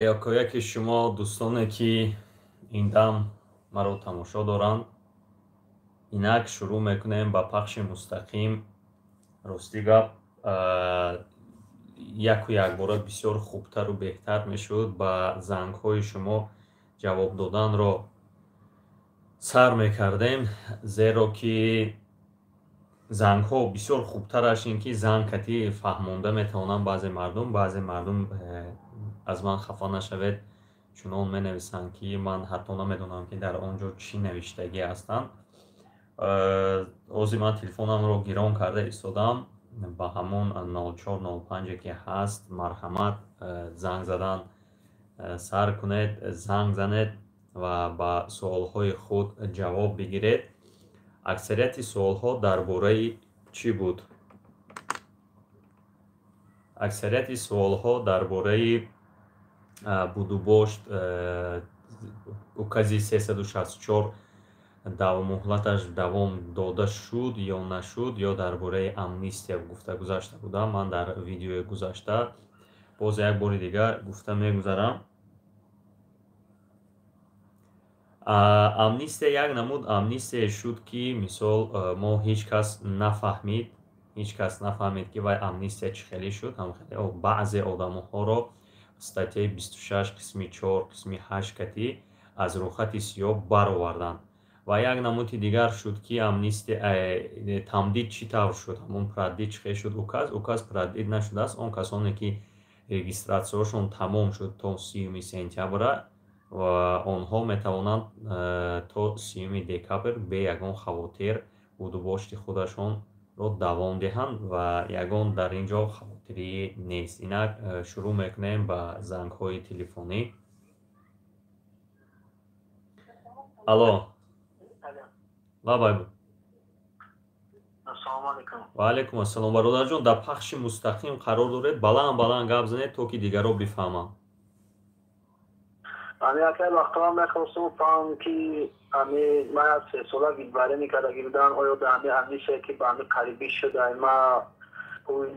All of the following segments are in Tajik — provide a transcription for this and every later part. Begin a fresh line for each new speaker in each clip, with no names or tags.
Якояки шумо дӯстоне, ки ин дам маро тамошо доранд, инак шурӯъ мекунем ба пахши мустақим. Ростӣ гап, яку якбора бисёр хубтару беҳтар мешуд, ба зангҳои шумо ҷавоб доданро сар мекардем, зеро ки зангҳо бисёр хубтараш ин ки занг кати фаҳмонда метавонанд баъзе мардум. Баъзе мардум, аз ман хафа нашавед, чунон менависанд, ки ман ҳатто намедонам, ки дар он ҷо чӣ навиштагӣ ҳастанд. Ҳозир ман телефонамро гирон карда истодам ба ҳамон 0405, ки ҳаст. Марҳамат, занг задан сар кунед, занг занед ва ба суолҳои худ ҷавоб бигиред. Аксарияти суолҳо дар бораи чӣ буд? Аксарияти суолҳо дар бораи будубошт, укази 364 муҳлаташ давом дода шуд ё нашуд, ё дар бораи амнистия гуфта гузашта будам ман дар видеои гузашта. Боз як бори дигар гуфта мегузарам. Амнистия як намуд амнистия шуд, ки мисол мо ҳеҷ кас нафаҳмид, ҳеҷ кас нафаҳмид, ки вай амнистия чӣ хеле шуд. Баъзе одамҳоро статьяи 26 қисми 4 қисми 8 катӣ аз рӯхати сиёҳ бароварданд. Ва як намуди дигар шуд, ки амнистия тамдид чӣ тавр шуд, ҳамон продлить чӣ хел шуд указ. Указ продлить нашудааст. Он касоне, ки регистратсияшон тамом шуд то 30 сентябра, ва онҳо метавонанд то 30 декабр бе ягон хавотир будубошти худашонро давом диҳанд ва ягон дар ин ҷо хавотирӣ нест. Инак шурӯъ мекунем ба зангҳои телефонӣ. Алло, лабай. Ва алайкум ассалом, бародарҷон, дар пахши мустақим қарор доред. Баланд баланд гап занед, то ки дигарро бифаҳманд.
Ами акай, вақтҳо мехостум фаҳмам, ки ами ман 3 сола выдворение кардагӣ будам, оё да ами амнистия, ки ба ами қарибӣ шуда, ма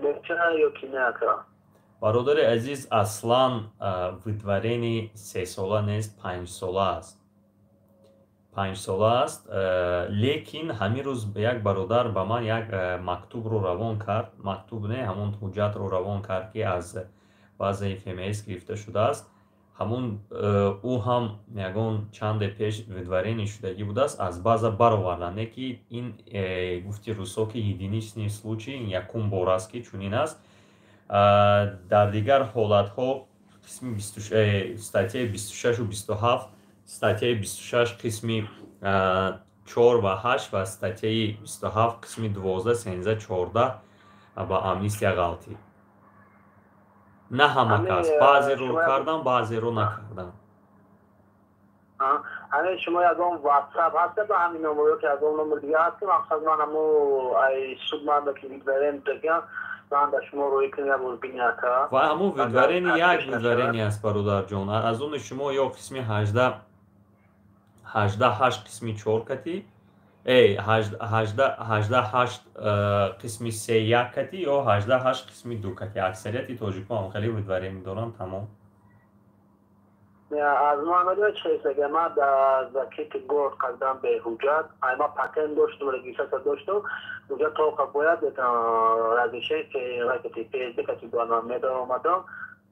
меча ё ки не, ака?
Бародари азиз, аслан выдворение 3 сола нест, 5 сола аст, 5 сола аст. Лекин ҳамин рӯз як бародар ба ман як мактубро равон кард, мактуб не, ҳамон ҳуҷҷатро равон кард, ки аз базаи ФМС гирифта шудааст. Ҳамун ӯ ҳам ягон чанде пеш выдворение шудагӣ будааст, аз база бароварданд. Не ки ин гуфти рӯсо, ки единичный случай, якум бор аст, ки чунин аст. Дар дигар ҳолатҳо қисми статьяи 26-у 27, статьяи 26 қисми 4 ва 8 ва статьяи 27 қисми 12, 13, 14 ба амнистия ғалтид. На ҳама кас, баъзеро кардан, баъзеро накардан.
Ҳамин шумо ягон ватсап ҳаста ба ҳамин номер ё ки ягон номер дига ҳаст, ки мақсад ман ҳамо ай суд манда ки выдворение дагам, ман ба шумо рӯй кунам, як бор бини, ака?
Ва ҳамон выдворение як выдворение аст, бародарҷон. Аз оне шумо ё қисми 18 8 қисми 4 кати, 18 8 қисми 3 1 кати ё 18 8 қисми 2 кати. Аксарияти тоҷикҳо ҳам хеле выдворение доранд, тамом.
Аз ман медонед чӣ ҳисага? Ман дар закрытый город кардам беҳуҷҷат. Ай ман патент доштум, регистрация доштум, ҳуҷҷат тоқа бояд разрешение ПСД кати бояд ман медаромадам.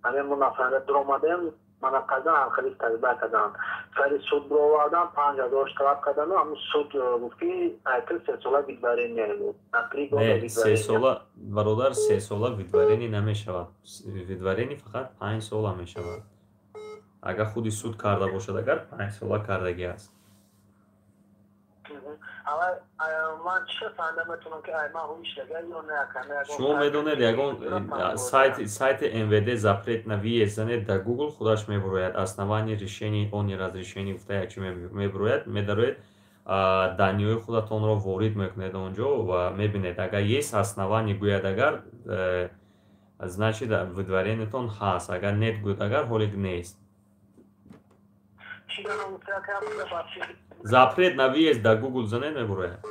Ҳамин мо нафаранда дуромадем, мана кардан, ҳамхели таҷриба кардам. Сари суд бировардам, 5000 штраф кардану ҳамун суд гуфт, ки айтил 3 сола выдворение.
Не, 3 сола, бародар, 3 сола выдворение намешавад. Выдворение фақат 5 сола мешавад, агар худи суд карда бошад. Агар 5 сола кардагӣ аст.
Ман чӣ фаҳмида метавонам, ки ай ман ҳуишлага ё не?
Шумо медонед, ягон сайти МВД запрет на въезд занед дар Google, худаш мебурояд. Основание решение о неразрешении гуфта якчи мебурояд. Медароед, данные ҳои худатонро ворид мекунед онҷо ва мебинед. Агар есть основание гӯяд, агар значит, выдворение тон ҳаст. Агар нет гӯяд, агар ҳолик нест. Запрет на въезд дар Google занед, мебурояд.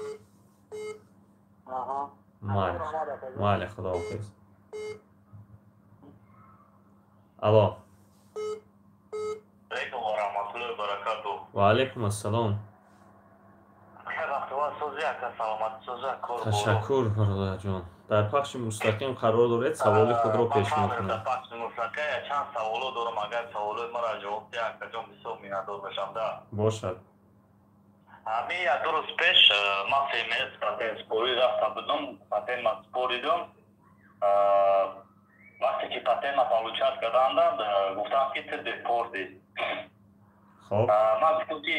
Майли, майли, худоҳофиз. Алло.
Баракату.
Ва алайкум ассалом. Ташаккур, бародарҷон. Дар пахши мустақим қарор доред, саволи худро пешниҳод кунед.
Дар пахши мустақим чанд саволо дорам, агар саволои маро ҷавоб диҳед, акаҷон, бисёр миннатдор мешавам. Да.
Бошад.
Ҳамин як ду рӯз пеш ман ФМС патент спорӣ рафта будам, патент ма споридам. Вақте ки патент ма получать кардандам, гуфтам, ки ту депорт и.
Хоб.
Ман гуфтам, ки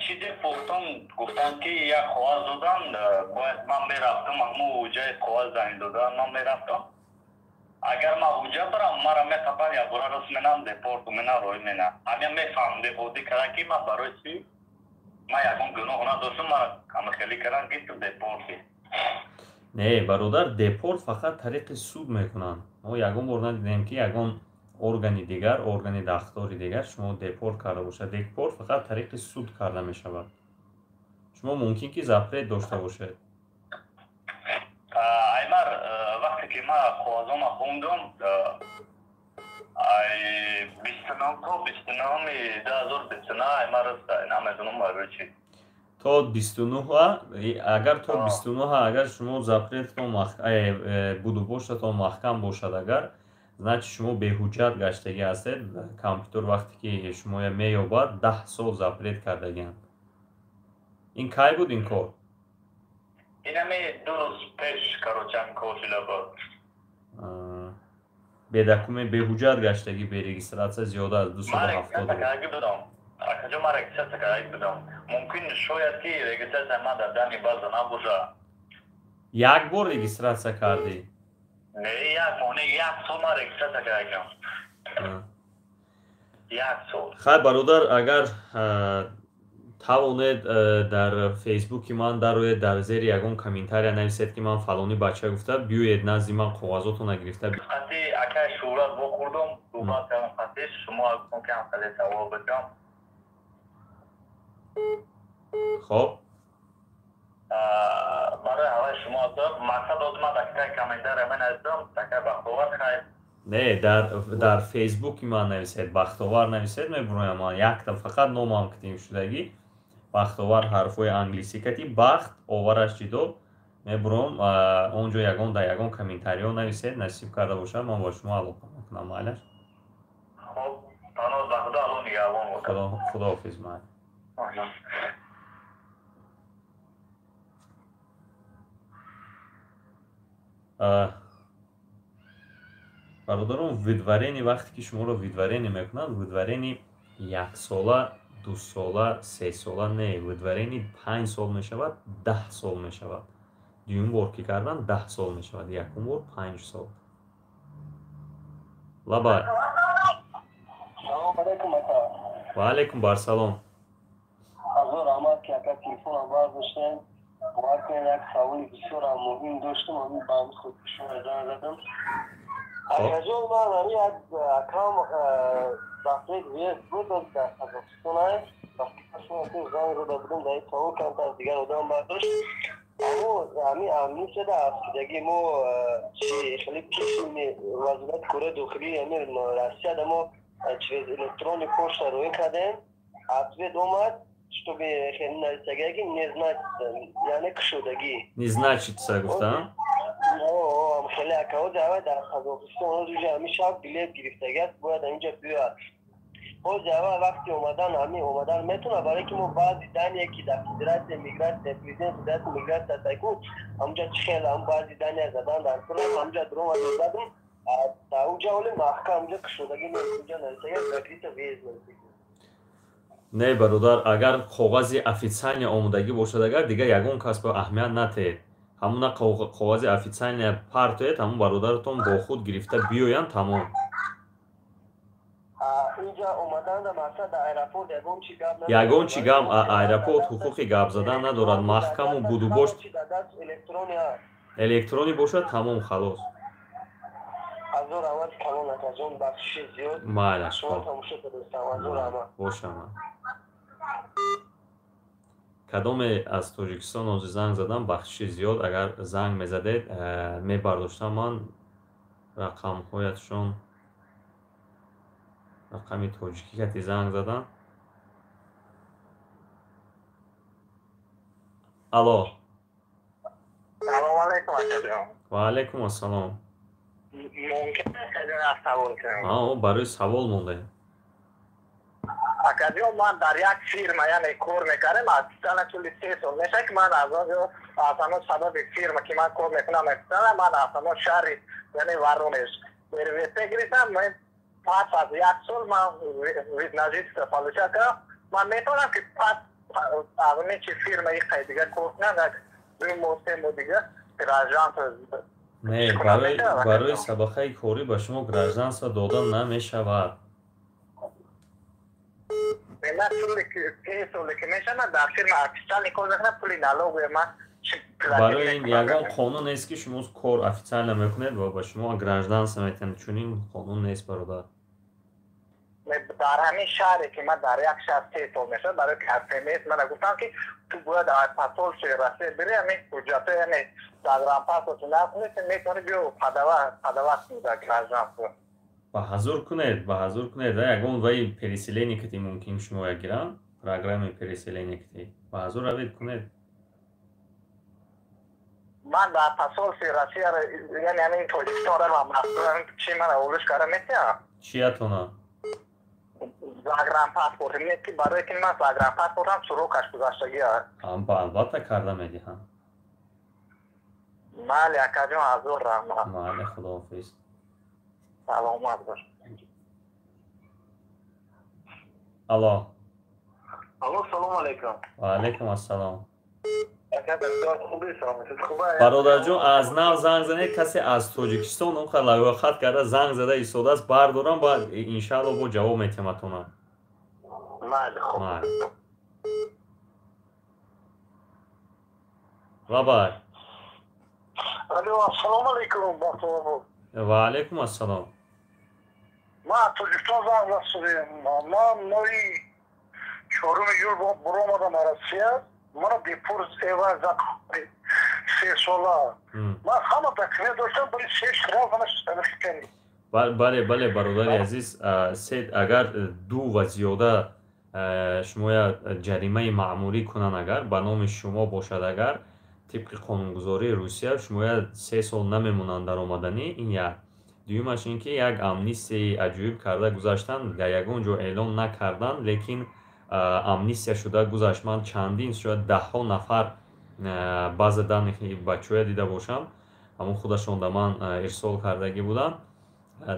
чӣ депортам? Гуфтам, ки як коғаз додан, бояд ман мерафтам, ҳамун ҷои коғаз занг додан, ман мерафтам. Агар ман уҷа барам, мара меқапан, якбора рост менам депорту менам, роҳӣ менам. Ҳамин мефаҳмам, депортӣ кардан, ки ман барои чӣ, ман ягон гуноҳ надоштам, мара ҳамахелӣ кардан, ки ту депорт и.
Не, бародар, депорт фақат тариқи суд мекунанд. Мо ягон бор надидем, ки ягон органи дигар, органи дахлдори дигар шумо депорт карда бошад. Депорт фақат тариқи суд карда мешавад. Шумо мумкин ки запрет дошта бошед.
Аймар, вақте ки ман коғазома хондам, ай 29 то 29-и 2029, аймар, намедонам барои чӣ.
То 29, агар то 29, агар шумо запретатон будубоштатон маҳкам бошад, агар, значит, шумо беҳуҷҷат гаштагӣ ҳастед. Компютер вақте ки шумоя меёбад, 10 сол запрет кардагианд. Ин кай буд ин кор?
Инами 2 рӯз пеш, короче, ҳамин кор шуда буд.
Бедокумент, беҳуҷҷат гаштагӣ, бе регистрация зиёда аз 270.
Будам, акаҷо, ман регистрация кардаги будам. Мумкин, шояд, ки регистрация ман дар дани база набоша.
Як бор регистрация кардӣ?
Не, як моҳ не, як сол ман регистрация кардагиам, як сол.
Хай, бародар, агар тавонед, дар фейсбуки ман дароед, дар зери ягон комментария нависед, ки ман фалони бача гуфта, биёед назди ман, коғазотона гирифта.
Қати акай Шӯҳрат вохӯрдам, суҳбат кардам қати шумо, гуфтам, ки ҳам савол бикам.
Хоб.
Барои ҳаваи шумо мақсад оз ман дакаи комментария менависам, такай Бахтовар, хайр.
Не, дар фейсбуки ман нависед, Бахтовар нависед, мебуроям ман. Якта фақат номам китим шудагӣ, Бахтовар, ҳарфҳои англисӣ кати бахт овараш ҷидо мебуром. Он ҷо ягон дар ягон комментариё нависед, насиб карда бошад, ман бо шумо алоқа мекунам, майлаш?
Хоб, паноҳ ба Худо, Алло нигаҳбон.
Худоҳофиз, майли. Бародарон, выдворение, вақте ки шуморо выдворение мекунанд, выдворение яксола, 2 сола, 3 сола не, выдворение 5 сол мешавад, 10 сол мешавад. Дуюм бор ки кардан, 10 сол мешавад, якум бор 5 сол. Лабай. Ва алайкум барсалом.
Ҳазор раҳмат, ки ака телефонам бардоштем. Бовар кунед, як саволи бисёрам муҳим доштам, ҳамин ба ҳамин хотир шумо занг задам. Акаҷон, ман ҳамин як акам запрет въезд буд дар Қазоқистон аст. Шумо занг зада будем, дар ин савол камтар дигар одам бардошт. Аммо ҳамин амнистияда афтидагӣ мо чи хеле письмени вазорати кораи дохилии ҳамин Россияда мо через электронный почта роӣ кардем, ответ омад, чтобы хеле нависагӣ не значится, яъне кушодагӣ.
Не значится гуфтам.
Хеле акаози ава дар Қазоқистон ҳозир уже ҳамин шаб билет гирифтагӣ аст, бояд ҳаминҷа биёяд. Ҳозир ава вақти омадан, ҳамин омадан метавонад, барое ки мо баъзи данные, ки дар федератсия мигратсия, президент федератсия мигратсия тайку, ҳамунҷа чӣ хел ҳам баъзи данные задан дар ҳамунҷа дуромад задум, дар уҷа оли маҳкам ҳамунҷа кушодагӣ нест, уҷа нависагӣ закрыто въезд нависагӣ.
Не, бародар, агар коғази официально омодагӣ бошад, агар дигар ягон кас ба аҳамият натеҳед, ҳамуна коғази официально партоед, ҳамун бародаратон бо худ гирифта биёянд, тамом.
Инҷа омаданда мақсад дар аэропорт ягон чи гап?
Ягон чи гап, аэропорт ҳуқуқи гап задан надорад. Маҳкаму будубош электронӣ бошад, тамом, халос.
Ҳазор раҳмат, калон акаҷон, бахшиши зиёд.
Майлаш.
Шумо тамошо кардастам, ҳазор раҳмат.
Бошама. Кадоме аз Тоҷикистон ҳозир занг задам, бахшиши зиёд, агар занг мезадед, мебардоштам ман рақамҳоятшон. Рақами тоҷикӣ кати занг задам. Алло.
Салом алейкум, акаҷон.
Ва алейкум ассалом.
Мумкин аст савол кунам?
Барои савол мондаем.
Акаҷон, ман дар як фирма, яъне, кор мекардем. Официально тӯли 3 сол мешавад, ки ман аз он ҷо, аз ҳамон сабаби фирма, ки ман кор мекунам официально, ман аз ҳамон шаҳри, яъне, Воронеж РВП гирифтам. Пас аз як сол ман вид на жительство получать кардам. Ман метавонам, ки пас аз ҳамин чи фирма иқай дига кор кунам, як 2 моҳ, 3 моҳ дига гражданство?
Не, барои сабақаи корӣ ба шумо гражданство дода намешавад.
Ман пули 3 соле ки мешавад, дар фирма официально кор мекунам, пули налоговый ман.
Барои ин ягон қонун нест, ки шумо кор официально мекунед ва ба шумо гражданство метиҳанд. Чунин қонун нест, бародар.
Дар ҳамин шаҳре, ки ман дар як шаҳр 3 сол мешавад, барои КФМС мана гуфтам, ки ту бояд посольствои Россия бири, ҳамин ҳуҷҷатҳо, яъне загранпаспорт накунӣ, метавонӣ биё подавать кунӣ дар гражданство.
Ба ҳазур кунед, ба ҳазур кунед. Ва ягон ваи переселение кати мумкин шумо гирам, программаи переселение кати ба ҳазур равед, кунед.
Ман дар посольствои Россия, яъне ҳамин Тоҷикистон равам, чи мана олуш кара метиҳам?
Чиятона?
Загранпаспорт ки, барое ки ман загранпаспортам срокаш гузаштагӣ аст.
Албатта, карда медиҳам.
Майли, акаҷон, ҳазор раҳмат.
Майли, худоҳофиз.
Саломат бош.
Алло.
Алло, салому алейкум.
Ва алейкум ассалом. Бародарҷон, аз нав занг занед. Касе аз Тоҷикистон онқадр лаёқат карда занг зада истодааст, бардорам ба иншаалло бо ҷавоб метиҳаматона.
Майли, хуб.
Лабай.
Алло, ассалому алейкум, Бахтовабод.
Ва алейкум ассалом.
Ман аз Тоҷикистон занг засудем. Ман моҳи 4-уми июл буромадам аз Россия. Мана депорт эва за 3 сола. Ман ҳама документ доштам, бари се штраф мана.
Бале, бародари азиз, се агар ду ва зиёда шумоя ҷаримаи маъмурӣ кунанд, агар ба номи шумо бошад, агар тибқи қонунгузории Русия шумоя 3 сол намемонанд даромаданӣ. Ин як. Дуюмаш ин ки як амнистияи аҷоиб карда гузаштанд, дар ягон ҷо эълон накарданд, лекин амнистия шуда гузашт. Ман чандин, шояд даҳҳо нафар баъзе данные бачаҳоя дида бошам, ҳамон худашон да ман ирсол кардагӣ буданд.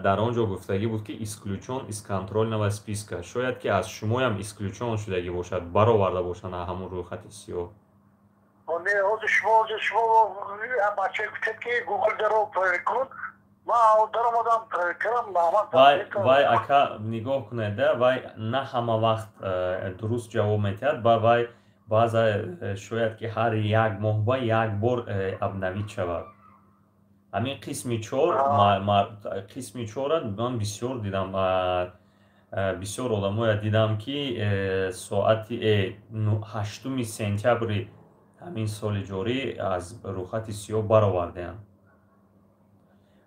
Дар он ҷо гуфтагӣ буд, ки исключен из контрольного списка. Шояд ки аз шумоям исключен шудагӣ бошад, бароварда бошанд ҳамон рӯйхати сиёҳ.
Не, ҳозир шумо бачае гуфтед, ки Гугл даро кун. Ман даромадам, кардам.
Вай, ака, нигоҳ кунед, вай на ҳама вақт дуруст ҷавоб медиҳад ба вай. Баъза шояд ки ҳар як моҳ ба як бор обновить шавад. Ҳамин қисми чор, қисми чора ман бисёр дидам, бисёр одамоя дидам, ки соати 8-уми сентябри ҳамин соли ҷорӣ аз рӯйхати сиёҳ баровардаанд.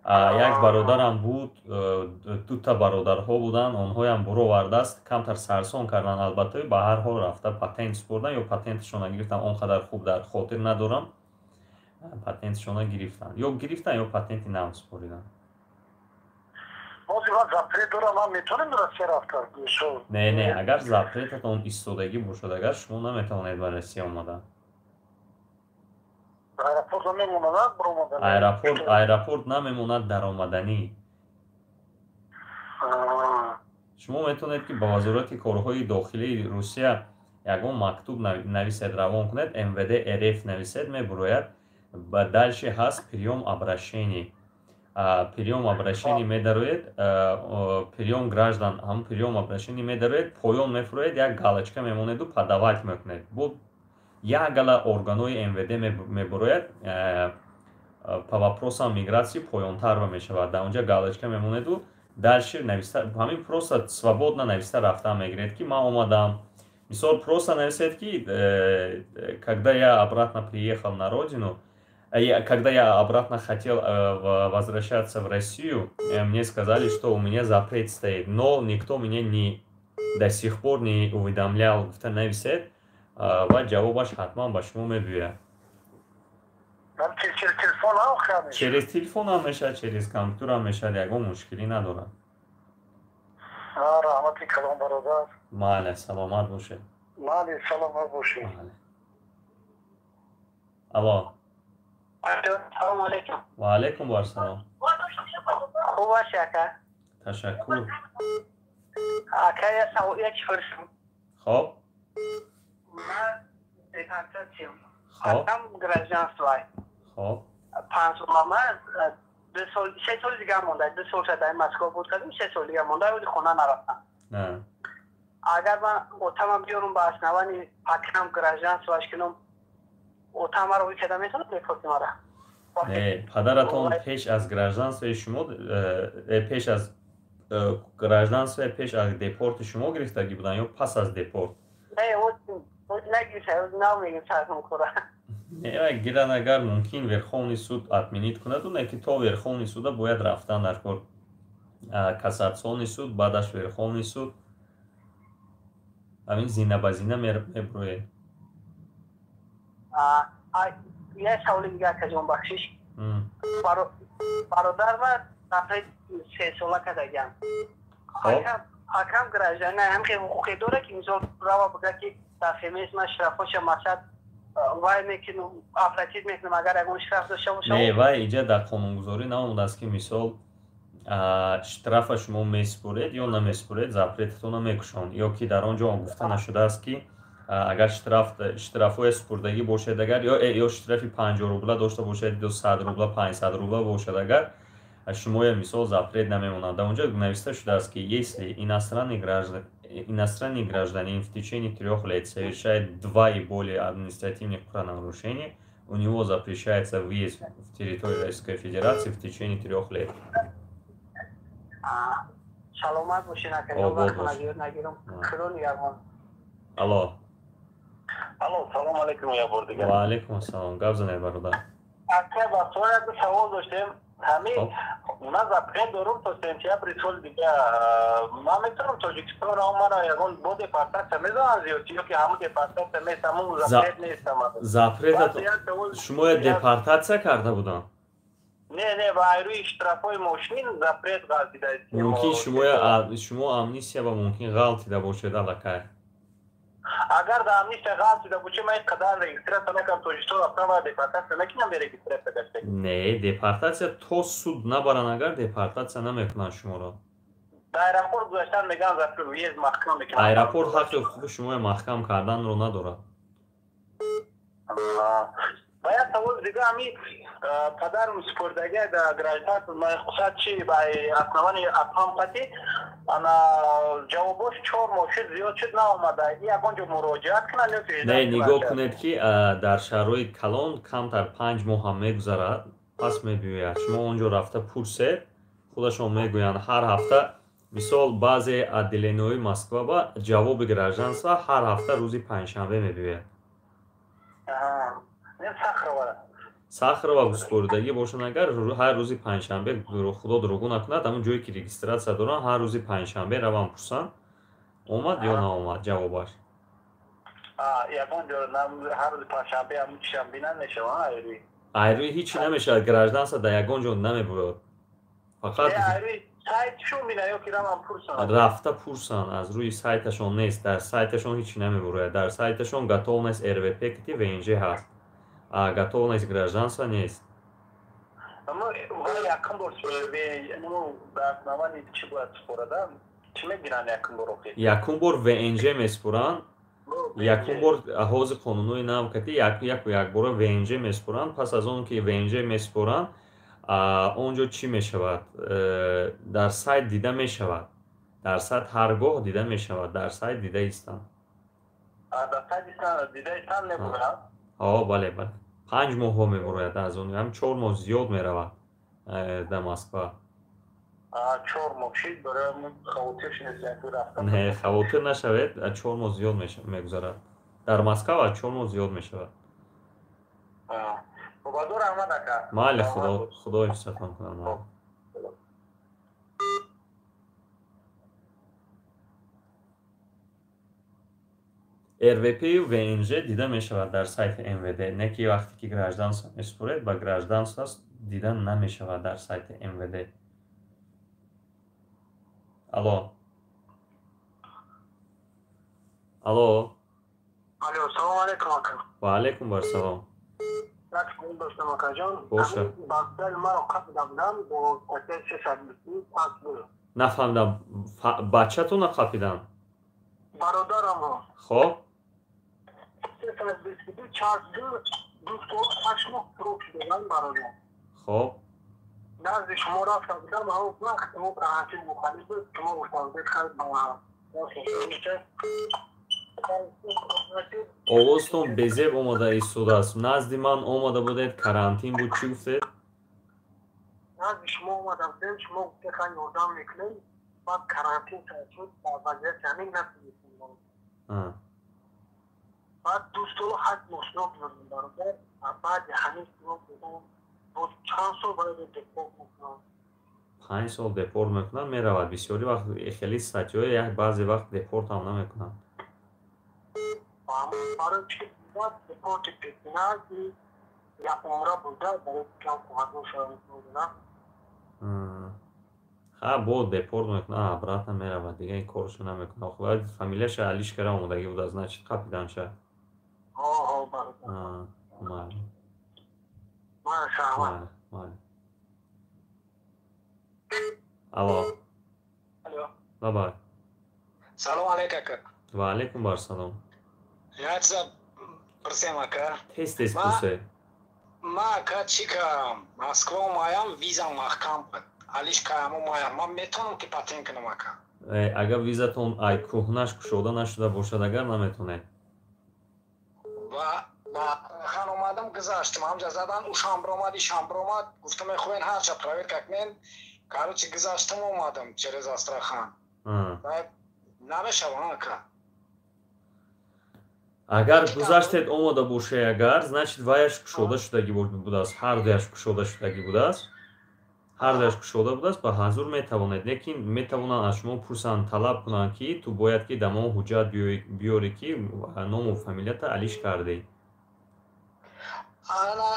Як бародарам буд, дута бародарҳо буданд, онҳоям буровардааст. Камтар сарсон карданд, албатта, ба ҳар ҳол рафта патент супурдан ё патенташона гирифтан, он қадар хуб дар хотир надорам. Патенташона гирифтанд ё гирифтан, ё патенти нав супориданд.
Ҳозир ман запрет дорам, ман метавонем Россия рафта?
Не, агар запретатон истодагӣ бошад, агар шумо наметавонед ба Россия омадан.
Аэропорт намемонад баромадан?
Аэропорт намемонад даромаданӣ. Шумо метавонед, ки ба Вазорати корҳои дохилии Русия ягон мактуб нависед, равон кунед. МВД РФ нависед, мебурояд. Ба дальше ҳаст приём обращений, приём обращений медароед, приём граждан, ҳамн приём обращений медароед, поён мефуроед, як галочка мемонеду подавать мекунед. Бо як гала органҳои МВД мебурояд, по вопросам миграции поёнтарва мешавад. Дар онҷа галочка мемонеду дальше нависта, ҳамин просто свободно нависта рафта мегиред, ки ман омадам. Мисол, просто нависед, ки когда я обратно приехал на родину, когда я обратно хотел возвращаться в Россию, мне сказали, что у меня запрет стоит, но никто меня не до сих пор не уведомлял. Гуфта нависед. ва ҷавобаш ҳатман ба шумо мебиёяд. Через телефон ҳам мешавад, через компютер ҳам мешавад, ягон мушкилӣ надорад.
Раҳмати калом, бародар.
Майли, саломат бошед.
Майли, саломат бошед.
Алло.
Салому алейкум.
Ва алейкум вассалом.
Хуб ҳасти, ака?
Ташаккур.
Ака, як савол, як чӣ пурсам.
Хоб.
Ман депортатсиям.
Хоб.
Акам гражданство.
Хоб.
5 сола ман 2 сол, 3 соли дигар монда, 2 сол шуд дар Москва буд кардем, 3 соли дигар монда, оли хона нарафтам.
На.
Агар ман отамам биёрам, ба основании акам гражданство аш кунам, отам маро ӯ када метавонад депорти мара?
Не, падаратон пеш аз гражданство и шумо, пеш аз гражданство, пеш аз депорти шумо гирифтагӣ буданд ё пас аз депорт?
Не, нагирифта, намегирифта кора.
Не, гиран, агар мумкин Верховный суд отменить кунад, не ки то Верховный суда бояд рафтан дар кор, кассационный суд, баъдаш Верховный суд, ҳамин зина ба зина мебуроед.
Як саволи дигар, акаҷон, бахшиш. Бародар ма дафъаи 3 сола кардагиам, акам гражданин, ҳамхел ҳуқуқе дорад, ки мисол рава бигӯяд, ки дар ФМС ман штрафоша мақсад вай мекунам, оплатить мекунам, агар ягон штраф дошта бошам?
Не, вай иҷа дар қонунгузорӣ наомадааст, ки мисол штрафа шумо месупоред ё намесупоред, запрет атонро мекушанд, ё ки дар он ҷо гуфта нашудааст, ки агар штрафҳои супурдагӣ бошед, агар ё штрафи 50 рубла дошта бошед ё 100 рубла, 500 рубла бошад, агар шумоя мисол запрет намемонад. Дар он ҷо нависта шудааст, ки если иностранный гражданин в течение 3 лет совершает два и более административных правонарушений, у него запрещается въезд в территорию Российской Федерации в течение 3 лет.
Саломат бошед.
Обод бошед. Алло.
Алло, салом алейкум, як бор дигар.
Ва алейкум ассалом, гап занед, бародар.
Ака, ба суол як савол доштем. Ҳамин ман запрет дорум то сентябри соли дига, ман метавонам Тоҷикистон равам, мара ягон бо депортатсия мезананд зиёд ё ки ҳамун депортатсия нест, ҳамун запрет нест?
Запрет шумо депортатсия карда буданд?
Не, ба айрӯи штрафҳои мошин запрет ғалтида.
Мумкин шумо амнистия ба мумкин ғалтида бошед аллакай.
Агар дар амнистия ғалтида бошед, ман қадар регистрация накардам, Тоҷикистон рафтам ва депортатсия мекунам бе регистрация гашта?
Не, депортатсия то суд набаранд, агар депортатсия намекунанд шуморо.
Дар аэропорт гузаштан мегӯянд, запрет въезд маҳкам мекунанд.
Аэропорт ҳаққи ҳуқуқи шуморо маҳкам карданро надорад.
Ва як саволи дига, ҳами падарам супурдагия дар гражданство махсусат чи ба основании апам қати, ана ҷавобош 4 моҳ шуд, зиёд шуд, наомада, ягон ҷо муроҷиат кунанд ё
Не, нигоҳ кунед, ки дар шаҳрҳои калон камтар 5 моҳ ҳам мегузарад, пас мебиёяд. Шумо он ҷо рафта пурсед, худашон мегӯянд. Ҳар ҳафта мисол баъзе отделение ҳои Москва ба ҷавоби гражданство ҳар ҳафта рӯзи панҷшанбе мебиёяд. Сахарова супоридагӣ бошад, агар ҳар рӯзи панҷшанбе, худо дурӯғу накунад, ҳамон ҷое ки регистрация доранд, ҳар рӯзи панҷшанбе равам, пурсанд, омад ё наомад ҷавобаш.
Ягон ҷо ҳар рӯзи панҷшанбе ҳамун чишам бина мешавад?
Айрӯи ҳичи намешавад, гражданство дар ягон ҷо намебурад, фақат рафта пурсанд. Аз рӯи сайташон нест, дар сайташон ҳичи намебурояд. Дар сайташон готовность РВП кити ВНЖ ҳаст, а готовность гражданства нест.
Якум бор чӣ бояд супорада, чӣ мегиранд якум бор?
Якум бор ВНЖ месупоранд. Якум бор ҳозир қонунҳои нав кати яку якбора ВНЖ месупоранд. Пас аз он ки ВНЖ месупоранд, он ҷо чӣ мешавад, дар сайт дида мешавад, дар сайт ҳар гоҳ дида мешавад, дар сайт дида истанд. О, бале, бале, 5 моҳҳо мебурояд, аз он ҳам 4 моҳ зиёд меравад дар Москва. Не, хавотир нашавед, 4 моҳ зиёд мегузарад, дар Москва аз 4 моҳ зиёд мешавад. Майли, худо ҳифзатон кунад. РВП-ю ВНЖ дида мешавад дар сайти МВД. Не ки вақте ки гражданство месупоред, ба гражданство дида намешавад дар сайти МВД. Алло. Алло.
Алло, салом алейкум ака.
Ва алейкум вассалом.
Як савол доштам акаҷон.
Боша.
Баъдтар маро қапида будам бо статьяи 325.
Нафаҳмидам, бачатонро қапидан?
Бародарамро.
Хоб?
322 4 2 сол 8 моҳ срок шудаган бародар.
Хоб.
Назди шумо рафта будам, он вақт мо карантин мухалиф буд, шумо гуфта хайр ба
Овозтон безеб омода истодааст. Назди ман омода будед, карантин буд, чӣ гуфтед?
Назди шумо омада будем, шумо гуфте хай ёрдам мекунем, баъд карантин сар шуд, дар вазъияти ҳамин натунистем. Баъд 2 солу 8 моҳ срок додем бародар, баъди ҳамин срок додам, боз чанд сол бояд депорт мекунам?
5 сол депорт мекунанд, меравад. Бисёри вақт хеле статьяҳо як баъзе вақт депорт ҳам намекунанд.
Барои чӣ депорти пешина як умра буда, барои кам қоғазҳо шавад.
Ха, бо депорт мекунад, обратно меравад, дига ин коршо намекунад. Охир бояд фамилияша алиш кара омодагӣ буда, значит қапиданша.
Ҳо, бародар.
Майли.
Майли,
майли. Алло.
Алло.
Бабай.
Салом алейк ака.
Ва алейкум вассалом.
Як чиза пурсем ака.
Тез тез пурсе.
Ма ака чӣ кардам? Москва омаям, визам маҳкам буд. Алиш каям омаям. Ман метавонам ки патент кунам ака?
Агар визатон ай кӯҳнаш кушода нашуда бошад, агар наметонед.
Ва хан омадам, гузаштам, ҳамҷа задан, ушам биромад, ишам биромад, гуфтам мехоҳен ҳарча проверка кунен. Короче, гузаштам омадам через Астрахан. Намешава ака.
Агар гузаштед омода боше, агар, значит ваяш кушода шудагӣ будааст, ҳар дуяш кушода шудагӣ будааст. Ҳар дуяш кушода будааст, ба ҳазур метавонед, лекин метавонанд аз шумо пурсанд, талаб кунанд, ки ту бояд ки дамо ҳуҷҷат биёрӣ, ки ному фамилията алиш кардӣ.
Ана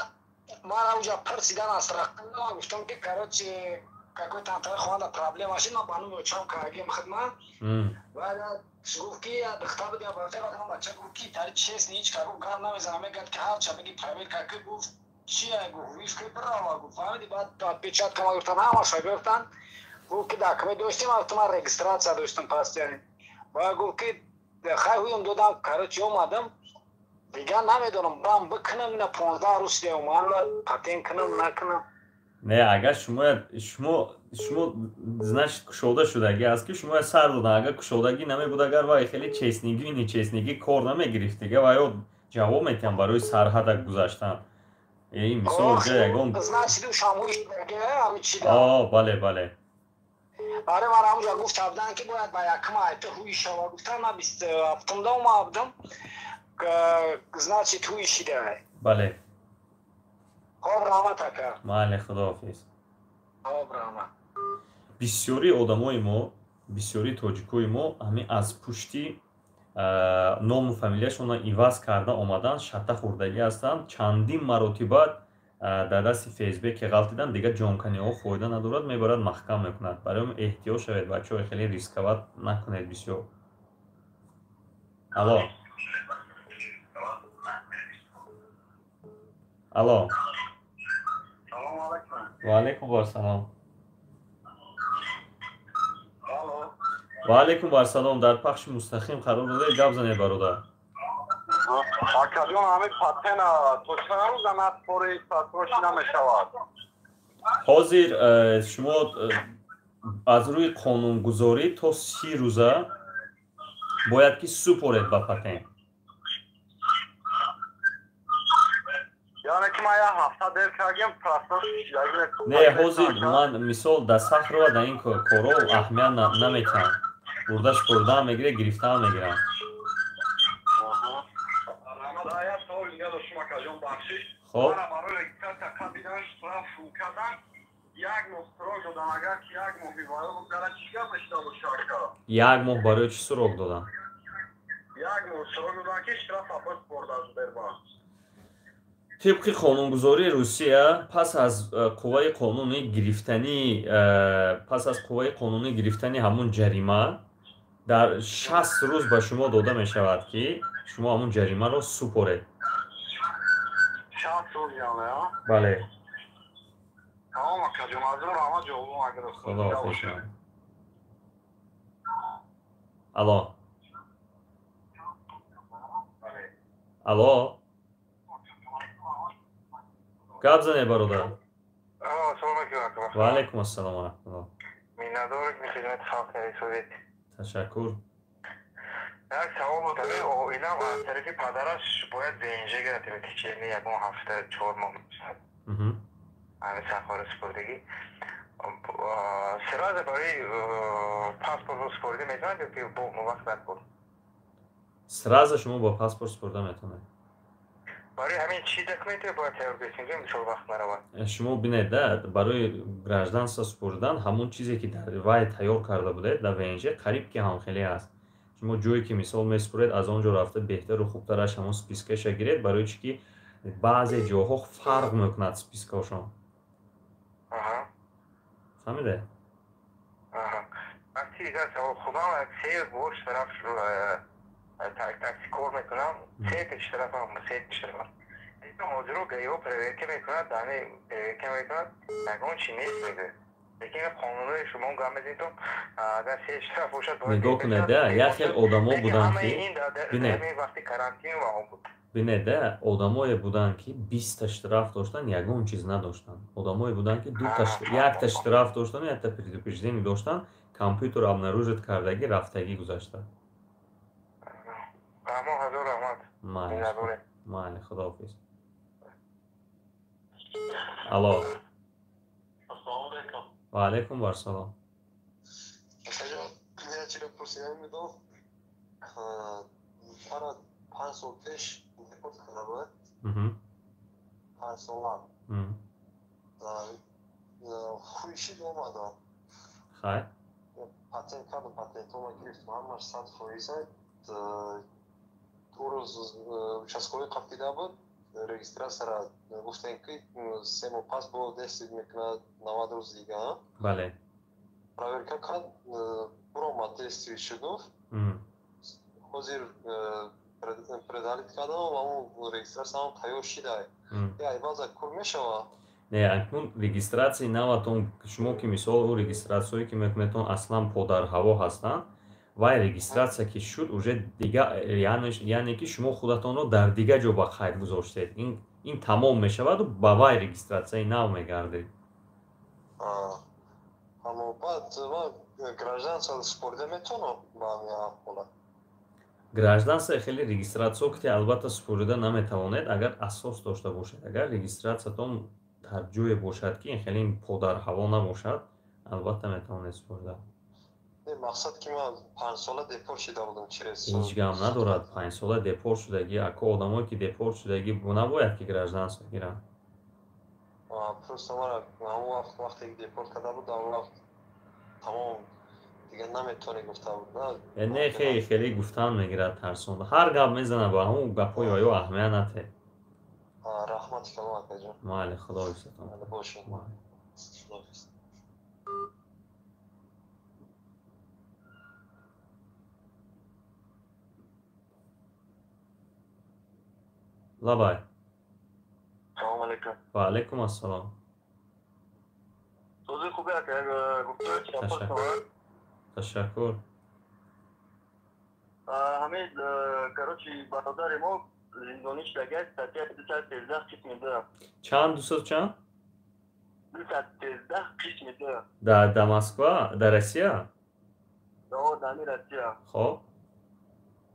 ман уҷа пурсидан Астрахан, гуфтам ки короче какой там хонда проблема шид, ман ба номи очам кардагим хидмат. Баъд гуфт ки духтар буд, я бача, бача гуфт ки тари честно ҳеч кар гуфт гап намезанам, мегӯяд ки ҳарча бигӣ проверка ки гуфт чия гуфт, виш ки бирава гуфт, фаҳмидӣ? Баъд отпечатка ма гуфтан, ҳамаша гуфтан, гуфт ки документ доштем, гуфтам ман регистрация доштам пастяни. Баъд гуфт ки хай ҳуюм додам, короче омадам, дигар намедонам бам бикунам, ина 15 рӯз шуда омадам, патент кунам накунам.
Не, агар шумо значит кушода шудагӣ аст, ки шумо сар додан, агар кушодагӣ намебуд, агар вай хеле честнигӣ нечестнигӣ кор намегирифт, дига вайо ҷавоб метиҳам барои сарҳада гузаштан. Ин мисол ҷа ягон бале, бале.
Аре, ман ҳамуҷа гуфта будам, ки бояд ба якум айта ҳуи шава, гуфтам ман 27-да омада будам, значит ҳуи шида.
Бале.
Хоб раҳмат ака.
Майли, худоҳофиз.
Хоб раҳмат.
Бисёри одамои мо, бисёри тоҷикои мо ҳамин аз пушти ному фамилияшонро иваз карда омадан, шатта хӯрдагӣ ҳастанд. Чандин маротиба дар дасти ФСБ ки ғалтидан, дигар ҷонканиҳо фоида надорад, мебарад маҳкам мекунад. Барои он эҳтиёт шавед, бачаҳо, хеле рисковат накунед бисёр. Алло. Алло. Ва алейкум вассалом. Ва алейкум вассалом. Дар пахши мустақим қарор додед, гап занед, бародар.
Акаҷон, ҳамин патена то чанд рӯза надпори сарфурӯшӣ намешавад?
Ҳозир шумо аз рӯи қонунгузорӣ то 30 рӯза бояд ки супоред ба патент.
Яъне ки ман як ҳафта дер кардем, просрочка.
Не, ҳозир ман мисол дар Сахрова дар ин корҳо аҳамият наметиҳам. Бурдаш хӯрдаам мегирад, гирифтаам мегирам. Хоб. Як моҳ барои чӣ суроғ додам?
Як моҳ срок доданд, ки штраф супорда Сбербанк.
Тибқи қонунгузории Русия, пас аз қувваи қонунӣ гирифтани, пас аз қувваи қонунӣ гирифтани ҳамун ҷарима дар 60 рӯз ба шумо дода мешавад, ки шумо ҳамун ҷаримаро супоред.
60 рӯз яъне?
Бале.
Тамом, акаҷон, ҳазор раҳмат, ҷавобом агар.
Худоҳофиз. Алло, алло, гап занед, бародар. Ва алайкум ассалом ва раҳматуллоҳ.
Миннатдорем хизмати халқи Совет.
Ташаккур.
Як савол буд: оилам аз тарафи падараш бояд ВНЖ гирад течение ягон ҳафта, 4 моҳ мешавад. Ҳамин сахора супурдагӣ сразу барои паспорт супорида метавонад ё ки бо вақт даркор?
Сразу шумо бо паспорт супорида метавонед.
Барои ҳамин чӣ документе бояд тайёр кунем, мисол, вақт наравад?
Шумо бинед да, барои гражданство супоридан ҳамон чизе, ки дар вай тайёр карда будед, дар ВНЖ, қариб ки ҳамхеле аст. Шумо ҷое ки, мисол, месупоред, аз он ҷо рафта беҳтару хубтараш ҳамон спискаша гиред, барои чӣ ки баъзе ҷоҳо фарқ мекунад спискаошон. Фаҳмиде?
Худам се бор штраф, такси кор мекунам, се штрафам, се штраф. Ҳозиро ГАИ проверка мекунад, ами проверка мекунад, ягон чи нест мегӯяд. Лекин қонунои шумо гап мезанед, агар се штраф бошад.
Нигоҳ кунед да, як хел одамо буданд, ки
бинед. Вақти карантин ва он буд.
Бинед да, одамое буданд, ки 20-та штраф доштанд, ягон чиз надоштанд. Одамое буданд, ки якта штраф доштанд, якта предупреждение доштанд, компютер обнаружить кардагӣ, рафтагӣ, гузашта. Майли, майли, худоҳофиз. Алло.
Ассалому алайкум.
Ва алайкум вассалом.
Акаҷон, як чиро пурсида мебудам. Мара 5 сол пеш депорт карда буд. 5 сола. Хуйшид омадам.
Хай.
Патент кардам, патентома гирифтам, ҳамаш 100%. Ду рӯз участковый қапида буд. Регистрацияра гуфтем, ки 3 моҳ пас бо действовать мекунад, 90 рӯз дига.
Бале.
Проверка кард, буромад, действует шуд, гуфт. Ҳозир продлить кардам, аммо регистрацияам тайёр шидай. Я баъза кур мешава?
Не, акнун регистратсияи наватон, шумо ки, мисол, ӯ регистратсияое ки мекунедтон, аслан подарҳаво ҳастанд. Вай регистратсия ки шуд, уже дига, яъне ки шумо худатонро дар дигар ҷо ба қайд гузоштед. Ин тамом мешаваду ба вай регистратсияи нав мегардед.
Аммо баъд ман гражданство супорида метавонам ба ҳамин ҳолат?
Гражданство хеле регистратсио ки албатта супорида наметавонед, агар асос дошта бошед. Агар регистратсиятон дар ҷое бошад, ки хеле подарҳаво набошад, албатта метавонед супорида.
Мақсад ки ман 5 сола депорт шида будам через
Ҳеҷ гап надорад, 5 сола депорт шудагӣ. Ако, одамое ки депорт шудагӣ, набояд ки гражданство гиранд.
Просто мара ҳамон вақт, вақте ки депорт карда буд, дар он вақт тамом дигар наметавонӣ гуфта буд.
Не, хеле хеле гуфтан мегирад, тарсонда ҳар гап мезана, ба ҳамон гапҳои ё аҳамият нате.
Раҳмати калом, акаҷон.
Майли, худо ҳифзатон.
Бошед.
Майли. Лабай.
Салому алайкум.
Ва алайкум ассалом.
Сӯзи хубе, ака, гуфта.
Ташаккур.
Ҳамин, короче, бародари мо зиндонӣ шудагиаст, статья 213 қисми 2.
Чанд, дусад чанд?
213 қисми 2.
Да Москва, да Россия?
Дами Россия.
Хоб.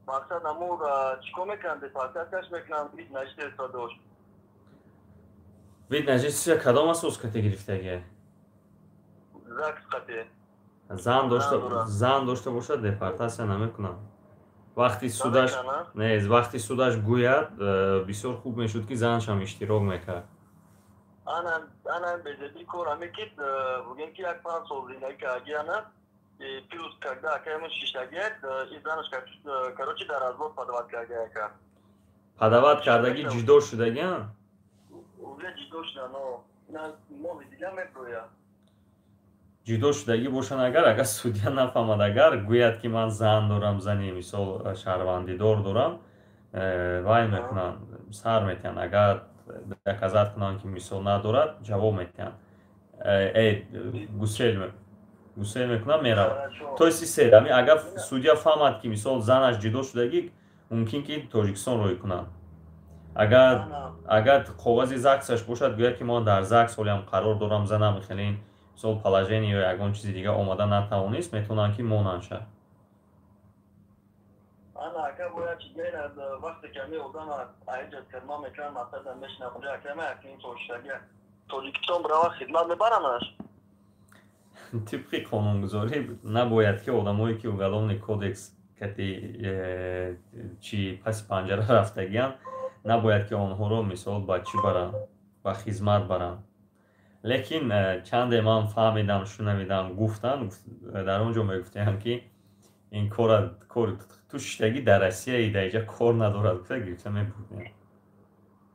Мақсад, амур чӣ кор мекунанд? Депортатсияш мекунанд, вид на жительство дошт.
Вид на жительство кадом асос кате гирифтагия?
ЗАГС қате.
Зан дошта бошад, депортатсия намекунам. Вақти судаш не, вақти судаш гӯяд, бисёр хуб мешуд, ки занашам иштирок мекард.
Ана безебӣ кор ҳаме ки бугем, ки як 5 сол зиндагӣ кардагиана. Плюс когда акаему шиштагият, и занаш, короче, дар развод подавать карда ака.
Подавать кардаги ҷудо шудагиан?
Уже ҷудо шуда, но на моҳи дига меброя.
Ҷудо шудагӣ бошанд, агар судья нафаҳмад, агар гӯяд, ки ман зан дорам, зани мисол шаҳрвандидор дорам, вай мекунанд, сар метиҳанд. Агар доказать кунанд, ки мисол надорад, ҷавоб метиҳанд, гусел мекунанд, меравад. То есть сед ами агар судья фаҳмад, ки мисол занаш ҷудо шудагӣ, мумкин ки Тоҷикистон рӯй кунанд. Агар коғази ЗАГСаш бошад, гӯяд, ки ман дар ЗАГС ҳолиам қарор дорам, занам хеле мисол положение ё ягон чизи дига омада натавонист, метавонанд, ки монанд шад.
Ана ака, бояд чи гайна, вақте ки ами одам аиҷа тирма мекунанд, мақсада мешинам унҷа, ака, ма якним сол шудаги Тоҷикистон брава, хидмат мебаранаш?
Тибқи қонунгузорӣ набояд, ки одамое, ки уголовный кодекс кати чи паси панҷара рафтагианд, набояд, ки онҳоро мисол ба чӣ баранд, ба хизмат баранд. Лекин чанде ман фаҳмидам, шунавидам, гуфтанд, дар он ҷо мегуфтаям, ки ин кора кор ту шиштагӣ дар Россияи, дар иҷа кор надорад, гуфта гирифта мебурдем.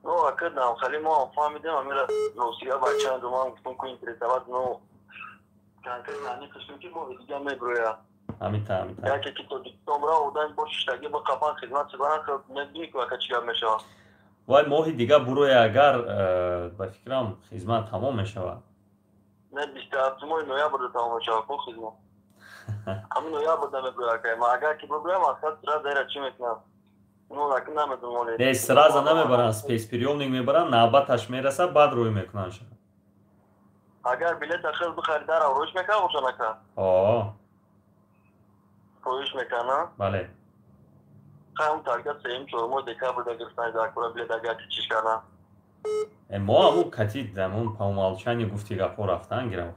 Ну, ака, хали мо фаҳмидем амира росия бачаанду ман гуфтам, ку интересовать, но конкретно ани қисм ки моҳи дига меброя.
Ҳамита, ҳамита.
Яке ки Тоҷикистон бра, одам бо шиштагӣ ба қафан хизмат сибаран, мебинӣ, ку ака, чӣ гап мешавад.
Вай моҳи дига буроя, агар ба фикрам, хизмат тамом мешавад.
Не, 27-уми ноябрда тамом мешавад ку хизмат. Ҳамин ноябрда меброя, ака. Ма агар ки биброям, мақсад сразу эра чӣ мекунам, ну, ака, намедонам.
Не, сразу намебаранд, спецприёмник мебаранд, навбаташ мерасад, баъд рӯй мекунанд.
Агар билета хел бихари, дарав рӯиш мекунад бошад, ака?
О.
Рӯиш мекунад?
Бале.
Хайм тарга сеюм, чоруми декабрда гирифтани дар кура билет, агар ки чиш кардам.
Мо ҳамун кати ҳамун по умолчанию гуфти гапҳо рафтан гирам.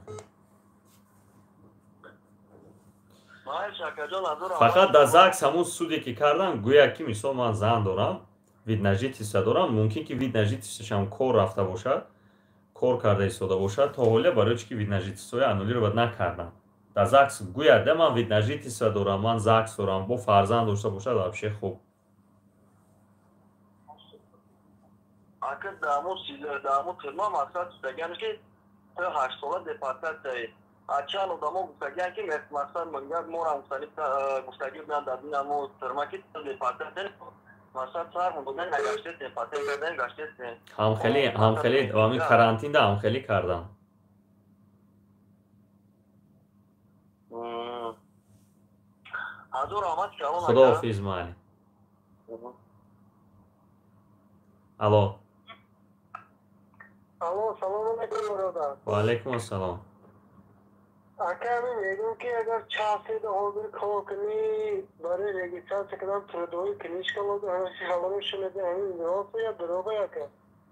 Фақат дар ЗАГС ҳамун суде ки кардан, гӯяд, ки мисол ман зан дорам, вид на жительство дорам, мумкин ки вид на жительствошам кор рафта бошад, кор карда истода бошад то ҳоле, барои чи ки вид на жительствои аннулировать накардам. Дар ЗАГС гӯяд, да, ман вид на жительство дорам, ман ЗАГС дорам, бо фарзанд дошта бошад, вообще хуб.
Ака, дааму тирма мақсад шудагиам, ки ту 8 сола депортатсияи. А чанд одамо гуфтагиам, ки мақсад мегӯяд, морам гуфтагӣ буданд дар дин тирма, ки депортатсия, мақсад сар мудодан нагаштесем, патент кардан гаштесем.
Ҳамхелӣ, ҳамхелӣ, ҳамин карантинда ҳамхелӣ кардам.
Ҳазор раҳмат, калон.
Худоҳофиз, майли. Алло.
Алло, салом алейкум, бародар.
Ва алейкум ассалом.
Ака, ҳамин мегӯм, ки агар чанд седа ҳозир кор кунӣ, барои регистрация кардан трудовой книжка лозим шунида, ҳамин рост ё дурӯғ, ака?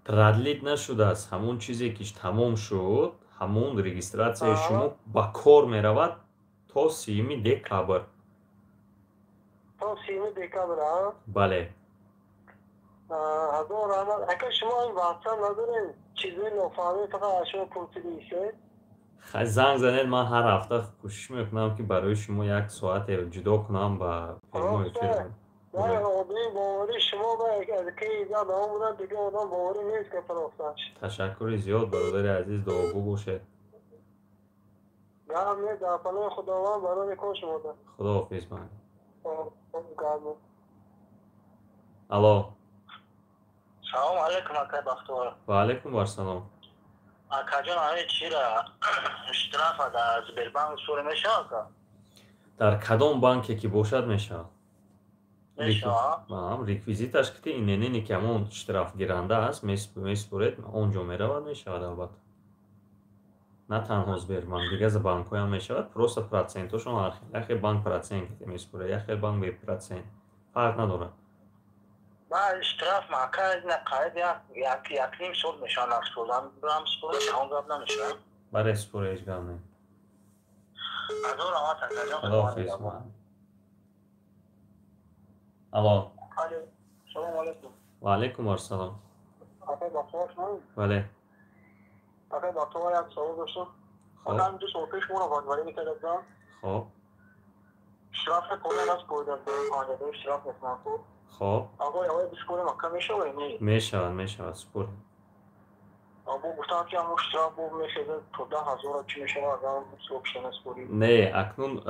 Продлить нашудааст. Ҳамон чизе ки тамом шуд, ҳамон регистрацияи шумо ба кор меравад то 30-уми декабр.
То 30-уми декабр, а?
Бале.
Ҳазор раҳмат, ака. Шумо ин ватсап надорем, чизои нофаҳмӣ фақат аз шумо пурсидисе.
Хай, занг занед, ман ҳар ҳафта кӯшиш мекунам, ки барои шумо як соате ҷудо кунам ба прямой эфир.
Одами боварӣ шумо ки давом будам, дига одам боварӣ нест ка просто.
Ташаккури зиёд, бародари азиз, дуогӯ бошед.
Гап не, дар паноҳи Худованд, барои кор шумода.
Худоҳофиз, ман. Алло.
Салому алейкум, акай Бахтовар.
Ва алейкум вассалом.
Акаҷон, ҳамин чира, штрафа дар Сбербанк сура мешавад, ака?
Дар кадом банке ки бошад, мешавад. Реквизиташ ки ИНН ки ҳамон штрафгиранда аст, месупоред, он ҷо меравад, мешавад албатта. На танҳо Сбербанк, дигар банкҳоям мешавад, просто процентошон ҳар хел. Як хел банк процент месупорад, як хел банк бепроцент, фарқ надорад.
Штраф мака қариб якним сол мешавад, нафсурдам, супориш он гап намешавад?
Бале, супора, ҳеҷ гап не.
Ҳазор раҳмат, акаҷон.
Худоҳофиз. Алло.
Салому алейкум.
Ва алейкум ассалом. Бале.
Акай Бахтовар, як савол доштам. Акай, 2 сол пеш моро вадварӣ мекардам.
Хоб.
Штраф кола наспоридан, 50 штраф мекунам ку.
Хоб.
Аго аввал бисупорем, ака, мешава не?
Мешавад, мешавад, супоред.
Бо гуфтам, ки ҳамон штраф бо мешава то 10 000, чӣ мешава, агар срокша наспорӣ?
Не, акнун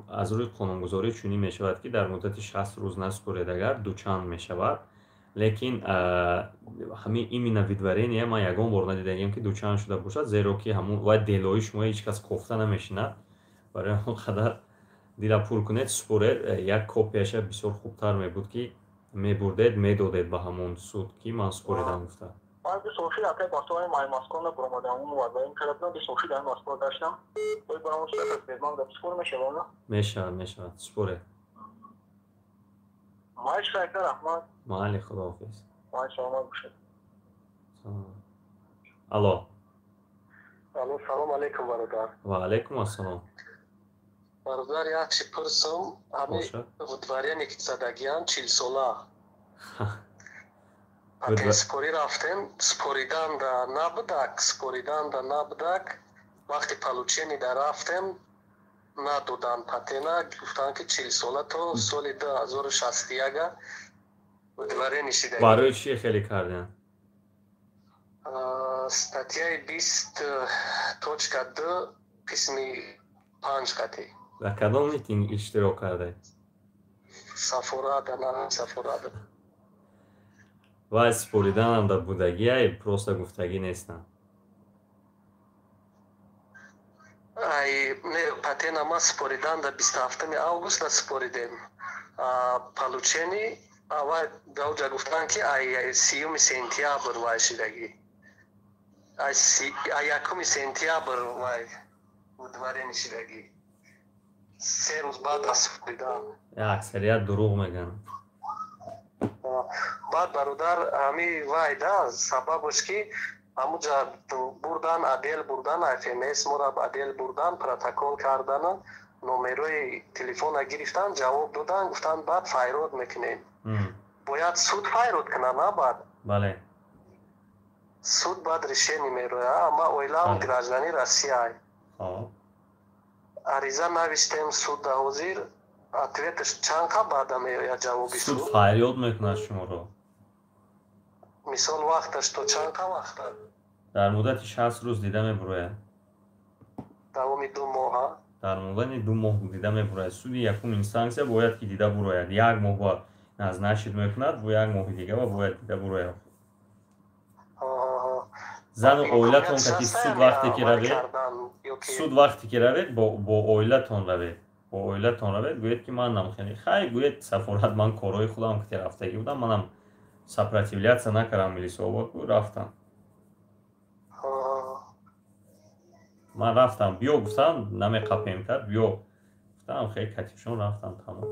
аз рӯи қонунгузорӣ чунин мешавад, ки дар муддати 60 рӯз насупоред агар, дучанд мешавад. Лекин ҳамин именно выдворение ман ягон бор надидагиам, ки дучанд шуда бошад, зеро ки ҳамун вай делои шумо ҳеҷ кас кофта намешинад. Барои ҳамон қадар дила пур кунед, супоред. Як копияша бисёр хубтар мебуд, ки мебурдед, медодед ба ҳамон суд, ки ман супоридам гуфта.
Ман 2 сол шуд, акай, бахтовани май Москва набуромадам, он вазаим кардам, 2 сол шуд, ами Москва гаштам. Ой, барам Сбербанк да супор мешава, на?
Мешавад, мешавад, супоред.
Майш, ака, раҳмат.
Майли, худоҳофиз.
Май, саломат бошед.
Алло.
Алло, салом алейкум, бародар.
Ва алейкум ассалом.
Бародар, як чи пурсам, ҳами выдворение ки задагиам, 40 сола патентспорӣ рафтем, спориданда набудак, спориданда набудак. Вақти получение да рафтем, надодан патена, гуфтанд, ки 40 сола то соли 2061 выдворение шида.
Барои чӣ хеле кардем?
Статьяи 20.2 қисми 5 қатӣ.
Дар кадом митинг иштирок кардед?
Сафорада, на сафорада.
Вай супориданам да будагиай, просто гуфтагӣ нестам.
Ай, не, патена ма супоридан да 27 август да супоридем. Получение авай даоҷа гуфтанд, ки ай 30 сентябр вай шидагӣ, ай 1 сентябр вай выдворение шидагӣ, 3 рӯз баъд аз супоридан.
Аксарият дурӯғ мегӯянд.
Баъд, бародар, ҳами вай да сабабаш, ки ҳамуҷа бурдан, отдел бурдан, ФМС мора отдел бурдан, протокол кардана, номерои телефона гирифтан, ҷавоб додан, гуфтанд, баъд файрод мекунем. Бояд суд файрод кунад, на баъд?
Бале.
Суд баъд решение мероя. Ама оилаам гражданин Россия. Ариза навиштем суд да, ҳозир ответаш чанд қа баъда меояд ҷавоби?
Суд фарёд мекунад шуморо.
Мисол, вақташ то чанд қа вақта?
Дар муддати 60 рӯз дида мебурояд.
Давоми 2 моҳа?
Дар муддати 2 моҳ дида мебурояд. Суди якум инстансия бояд ки дида бурояд. Як моҳ ба назначить мекунад, бо як моҳи дига ба бояд дида бурояд. Зану оилатон кати суд вақте ки равед, суд вақте ки равед, бо оилатон равед, бо оилатон равед, гӯед, ки ман намхеле хай, гӯед, сафорат ман корҳои худам ки рафтагӣ будам, манам сопротивляться накардам, милисобаку рафтам. Ман рафтам, биё гуфтам, намеқапем кард, биё гуфтам, хеле катифшон рафтам, тамом.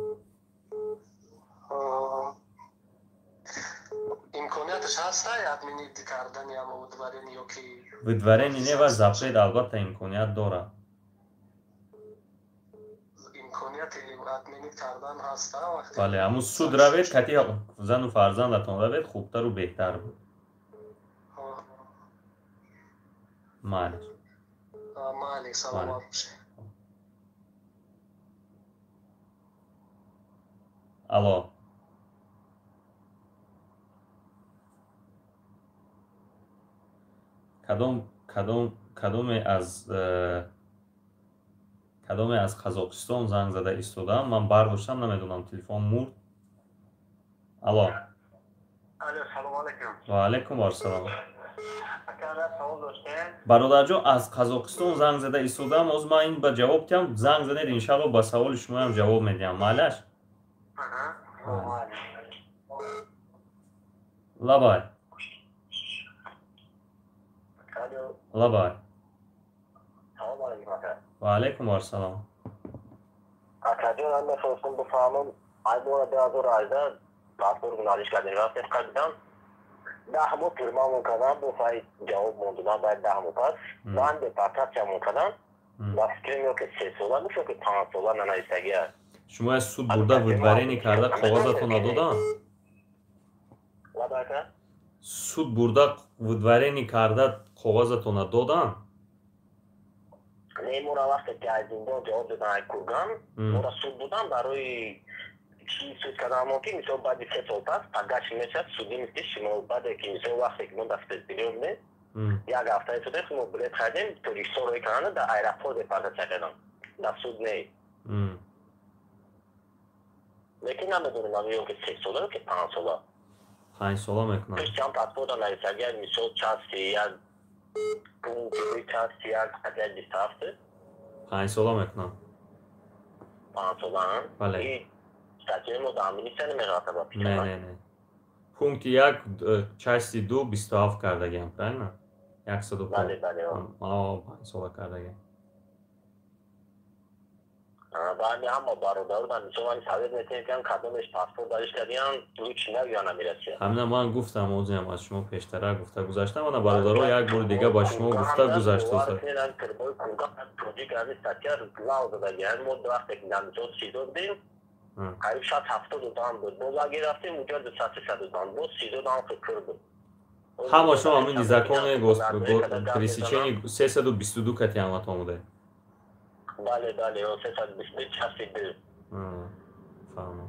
Имконияташ ҳаста отменить кардани ама выдворение ёки?
Выдворение не ва запрет албатта имконият дорад.
Имконияти отменить кардан ҳаста?
Бале, ҳамун суд равед, кати зану фарзандатон равед, хубтару беҳтар буд. Майли.
Майли, саломат бошед.
Алло. Кадоме аз Қазоқистон занг зада истодаам, ман бардоштам, намедонам, телефон мурд. Алло. Ва алайкум ассалом. Бародарҷон, аз Қазоқистон занг зада истодаам. Ҳозир ман ин ба ҷавоб диҳам, занг занед, иншалло, ба саволи шумоям ҷавоб медиҳам. Майлаш? Лабай, лабай. Ва алайкум ассалом.
Акаҷон, ман мехостам бифаҳмам, ай бора 2018 паспорт налиш кардем, рафтем қадам, 10 моҳ тюрьмамон кардам, бо фай ҷавоб мондудам, баъд 10 моҳ пас ман депортатсиямон кардам. Ба фикрам, ё ки 3 сола буд, ё ки 5 сола нанавистагӣ аст.
Шумо аз суд бурда выдворение карда коғазатон надодам? Суд бурда выдворение карда коғазатона додам?
Не, мора вақте ки аз зиндон ҷавоб додан ай Курган, мора суд будан барои чӣ суд кардан ки мисол баъди 3 сол пас пагаши мешавад судимость шумо баъде ки мисол вақте ки мо дар спецприём будем, як ҳафтаи суде мо билет харидем Тоҷикистон роҳӣ карданд, дар аэропорт депортатсия карданд, дар суд не. Лекин намедонем ам ё ки 3 сола ё ки 5 сола.
5 сола мекунанд.
Пеш чанд паспорта нависад, як мисол части як пункти части як статья 27.
5 сола мекунанд.
5 сола?
Бале.
Статьяи мо дар милиция намеғалтад ба
Не, не, не. Пункти 1 части 2 27 кардагиам, правильно? 105.
Бале, бале.
5 сола кардагиам.
Баъди ҳама бародарам мисол ман совет метиҳем ки кадомеш паспорт дариш кардиан лучи нагӯян амирасия.
Ҳамина ман гуфтам, озиам аз шумо пештара гуфта гузаштам, ана бародаро як бори дига ба шумо гуфта гузаштоса.
Тоҷик ҳамин статья лав додагиан мо вақте ки дар мисол СИЗО будем, қариб 60-70 одам буд. Боз агар рафтем уҷа 200-300 одам, боз СИЗО ҳам хел буд.
Ҳама шумо ҳамин законе пресечение 322 кати ҳаматон буда.
Бале, бале, 322 части 2.
Фаҳмам.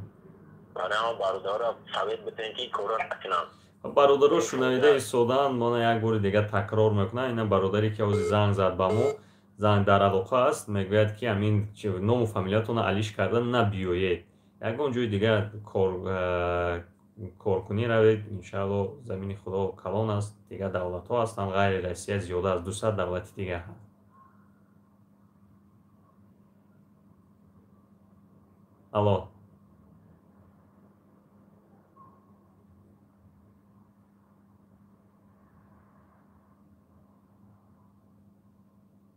Барои ҳама бародаро совет бидем ки корро накунанд.
Бародаро шунанида истодаанд, мана як бори дига такрор мекунам, ина бародаре ки ҳозир занг зад ба мо, занг дар алоқа аст, мегӯяд ки ҳамин ному фамилиятонро алиш карда набиёед. Ягон ҷои дига коркунӣ равед, иншаалло замини Худо калон аст, дигар давлатҳо ҳастанд, ғайри Россия зиёда аз 200 давлати дигар ҳаст. Алло.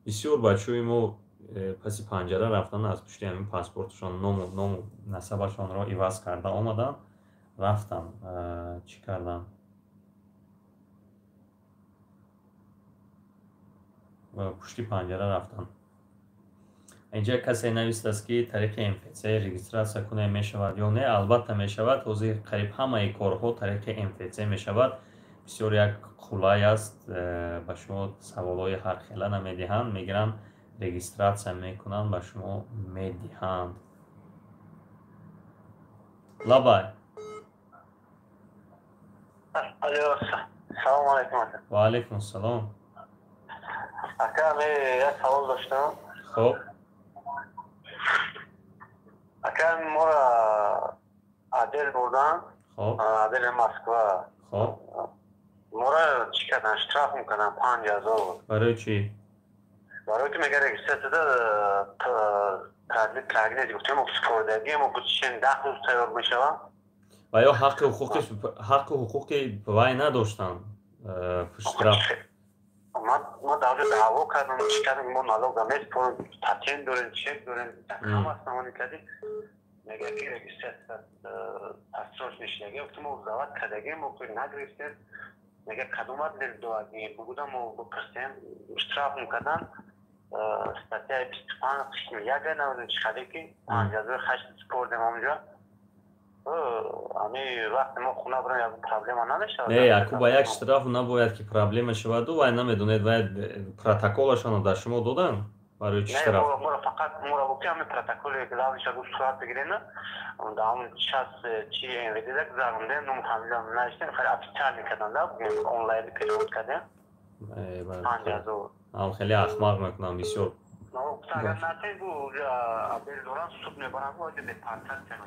Бисёр бачаҳои мо паси панҷара рафтан, аз пушти ҳамин паспортшон ному насабашонро иваз карда омаданд, рафтан, чӣ карданд? Пушти панҷара рафтанд. Инҷа касе навистааст ки тариқи МФЦ регистратсия кунем мешавад ё не? Албатта мешавад. Ҳозир қариб ҳамаи корҳо тариқи МФЦ мешавад. Бисёр як қулай аст, ба шумо саволҳои ҳархела намедиҳанд, мегиранд, регистратсия мекунанд, ба шумо медиҳанд. Лабай.
Алло, салом алайкум.
Ва алайкум ассалом.
Ака, мен як савол доштам.
Хоб.
Ака, моро отдел бурдан.
Хоб.
Отдели Москва.
Хоб.
Моро чӣ кардан? Штраф мекунан 5000.
Барои чӣ?
Барои ки мега регистратсияда продлить гуфтем, мо супордагӣ, мо гузиштем 10 рӯз тайёр мешавам.
Ва ё ҳаққи ҳуқуқи вай надоштанд штраф?
Ма дар ҷо даъво кардам, чӣ кардам, мо налога месупорем, патент дорем, чек дорем, ҳама основание кардем. Мега ки регистратсия просрочный шудагӣ, гуфтем мо завод кардагӣ, мо нагирифтем. Мега кадом отдел доагӣ, бугудам мо бипурсем, штраф мекарданд. Статьяи 25 қисми 1 намедонам чӣ қадар ки 5008 супордем онҷо. Ами вақте мо хона бурем ягон проблема намешавад?
Не, яку ба як штраф набояд ки проблема шаваду, вай намедонед, вай протоколашонро дар шумо доданд барои чӣ штраф?
Не, моро фақат моро гуфт ки ҳамин протоколи главниша гуфт сурат бигирена, дар ҳамон час чи МВД-да гузарондем, ному фамилиям навиштем, хеле официально карданд, да, бигӯем онлайн перевод кардем. 5000.
Ам хеле ахмақ мекунам бисёр.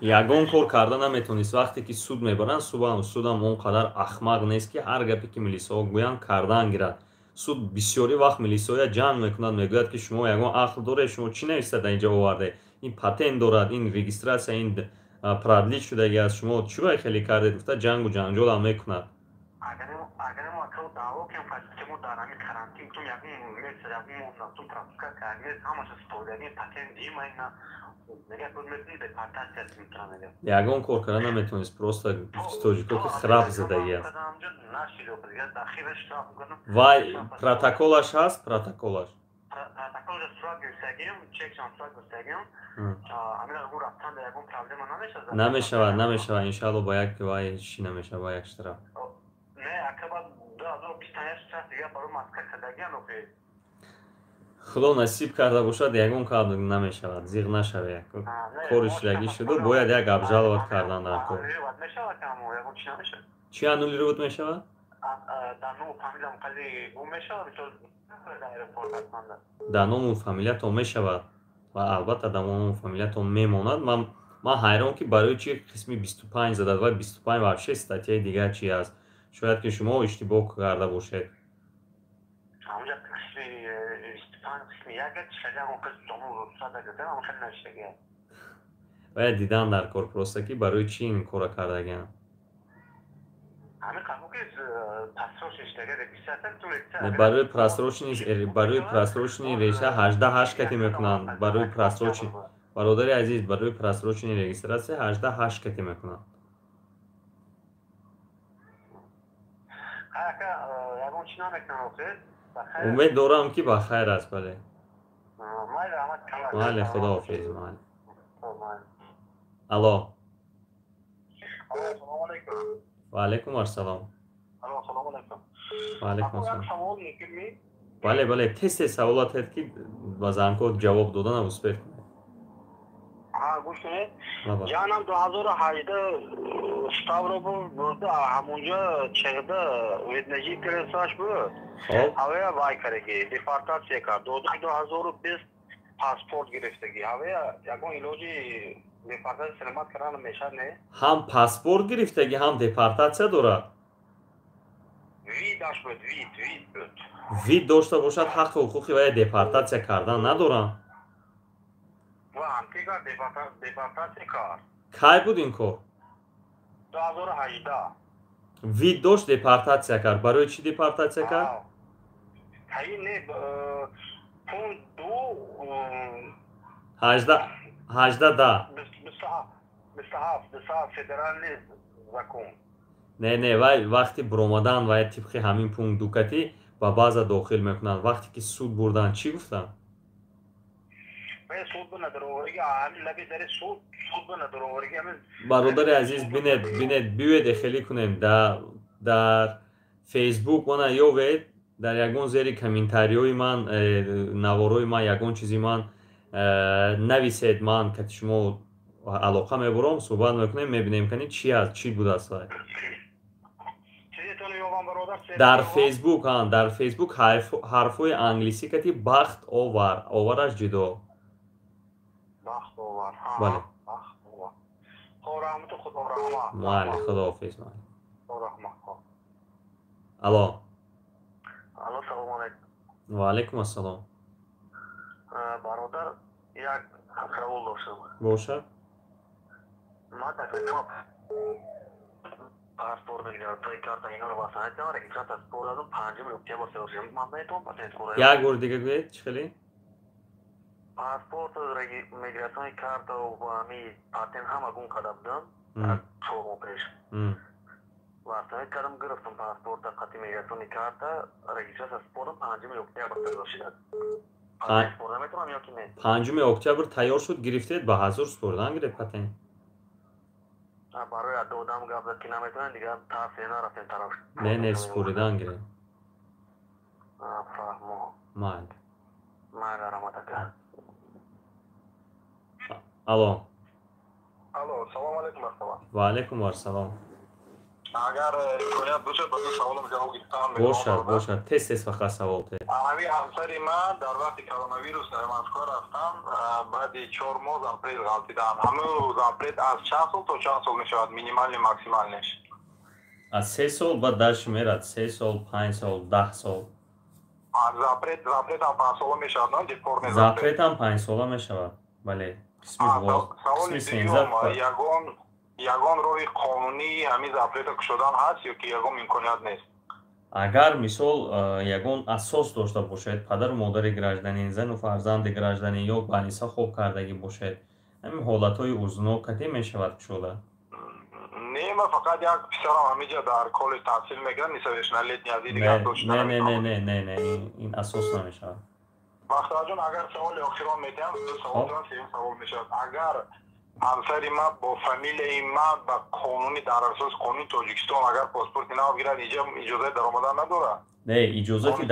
Ягон кор карда наметавонист. Вақте ки суд мебаранд, судам он қадар ахмақ нест ки ҳар гапе ки милисаҳо гӯянд кардан гирад. Суд бисёри вақт милисаҳоя ҷанг мекунад, мегӯяд ки шумо ягон ақл доред, шумо чӣ нависта дар инҷа оварде? Ин патент дорад, ин регистратсия, ин продлить шудаги аст, шумо чӣ бай хеле кардед? Гуфта ҷангу ҷанҷолам мекунад. Ягон кор карда наметавонист, просто гуфти тоҷико ки храп задаги аст. Вай протоколаш ҳаст, протоколаш. Намешавад, намешавад, иншаалло ба як вай чӣ намешавад, ба як штраф. Худо насиб карда бошад, ягон кадр намешавад, зиғ нашавед. Кори шудагӣ шуду, бояд як обжаловать кардан дар кор. Чӣ аннулировать мешавад? Дар ному фамилиятон мешавад ва албатта дар ному фамилиятон мемонад. Ман ҳайрон, ки барои чи қисми 25 задад ва 25 вообще статьяи дигар чи аст. Шояд ки шумо иштибоҳ карда бошед. Бояд дидан дар кор просто, ки барои чи ин кора кардагианд. Барои просроченный реша 18 кати мекунанд. Барои просрочен, бародари азиз, барои просроченный регистрация 18 кати мекунанд. Умед дорам, ки ба хайр аст, бале. Майли, худоҳофиз, майли. Алло. Ва алайкум ассалом. Ва алайкум ассалом. Бале, бале, тез тез саволат ҳед, ки ба зангҳо ҷавоб доданам успех кунед.
Гӯш кунед. Ҷанам 2018 Ставропол бурда, ҳамонҷо чеғда вид на жительствош буд. Ҳавая вай кардаги, депортатсия кард. 2020 паспорт гирифтаги. Ҳавая ягон илоҷи депортатсия снимать кардан мешавад, не?
Ҳам паспорт гирифтаги, ҳам депортатсия дорад.
Видаш буд, вид буд.
Вид дошта бошад, ҳаққи ҳуқуқи вая депортатсия кардан надоранд. Кай буд ин кор?
2018.
Вид дошт, депортатсия кард. Барои чӣ депортатсия кард? Ҳажда да. Не, не, вай вақти буромадан вай тибқи ҳамин пункт дукатӣ ба база дохил мекунанд. Вақте ки суд бурдан, чӣ гуфтанд? Бародари азиз, бинед, бинед, биёед эхелӣ кунем. Дар Фейсбук мана ёвед, дар ягон зери комментариҳои ман, наворои ман, ягон чизи ман нависед, ман кати шумо алоқа мебурам, суҳбат мекунем, мебинем, кани чи аст, чӣ будааст вай. Дар Фейсбук, дар Фейсбук ҳарфҳои англисӣ кати бахт овар, овараш ҷудо. Бале. Майли, худоҳофиз, майли. Алло.
Алло, салому алайкум.
Ва алайкум ассалом.
Бародар, як савол доштам.
Бошад.
Ман паспорт карта инро васанат регистрация спорадам 5 октябр сеоршам. Ман наметавонам патент спорам.
Як бор дига гӯед, чӣ хеле?
Паспорт, миграциони карта ва ҳами патент ҳама гум карда будам 4 моҳ пеш. Васанат кардам, гирифтам паспорта қати миграциони карта, регистрация спорам 5 октябр тайёр шудад.
5 октябр тайёр шуд, гирифтед, ба ҳазур спордан гирифт патент.
Барои одам гап зад, ки наметавонем, дигар тафсия нарафтем тараф.
Не, не, споридан гирем.
Фаҳмо.
Майли.
Майли, раҳмат ака.
Алло.
Алло, салому алайкум, марҳабо.
Ва алайкум ассалом.
Агар имконият бошад, ба ду саволам ҷавоб гирифтан мехоҳам.
Бошад, бошад. Тез тез фақат савол те.
Ҳамин ҳамсари ман дар вақти коронавирус дар Москва рафтам, баъди 4 моҳ запрет ғалтидам. Ҳамун запрет аз чанд сол то чанд сол мешавад, минимальный, максимальныйш?
Аз 3 сол баъд дальше мерад, 3 сол, 5 сол, 10 сол.
Запрет, запретам 5 сола мешавад, на? Депортный
запрет. Запретам 5 сола мешавад. Бале. Қисми
саволи дуюм, ягон роҳи қонунии ҳамин запрета кушодан ҳаст ё ки ягон имконият нест?
Агар мисол ягон асос дошта бошед, падару модари гражданин, зану фарзанди гражданин ё баниса хоб кардагӣ бошед, ҳамин ҳолатҳои узно кате мешавад кушода?
Не, ман фақат як писарам ҳамиҷа дар коллеҷ таҳсил мекунад, несовершеннолетний, аз дигар дошта.
Не, не, не, не, не, ин асос намешавад.
Бахтиёрҷон, агар саволи охирон медиҳам, ду савол дорам, сеюм савол мешавад. Агар Ҳамсари ман бо фамилияи ман ба қонуни дар асоси қонуни Тоҷикистон агар паспорти нав гирад, иҷозати даромадан надорад?
Не, иҷозати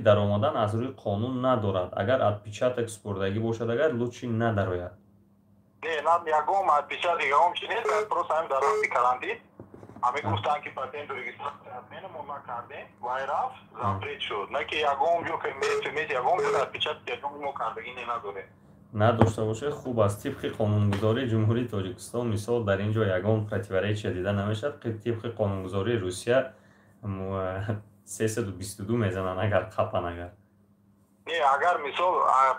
даромадан аз рӯи қонун надорад. Агар отпечаток супурдагӣ бошад, агар лучше надарояд.
Не, ягон отпечаток ягон чи нест, просто ҳамин дар вақти карантин ҳамин гуфтанд, ки патенту регистрация мо накардем, вай рафт, запрет шуд. На ки ягон ҷо ФМС, ягон ҷо отпечаток ягон мо кардагӣ не надорем.
Надошта бошед, хуб аст. Тибқи қонунгузории Ҷумҳурии Тоҷикистон, мисол, дар ин ҷо ягон противоречия дида намешавад. Тибқи қонунгузории Русия 322 мезананд, агар қапан агар.
Не, агар мисол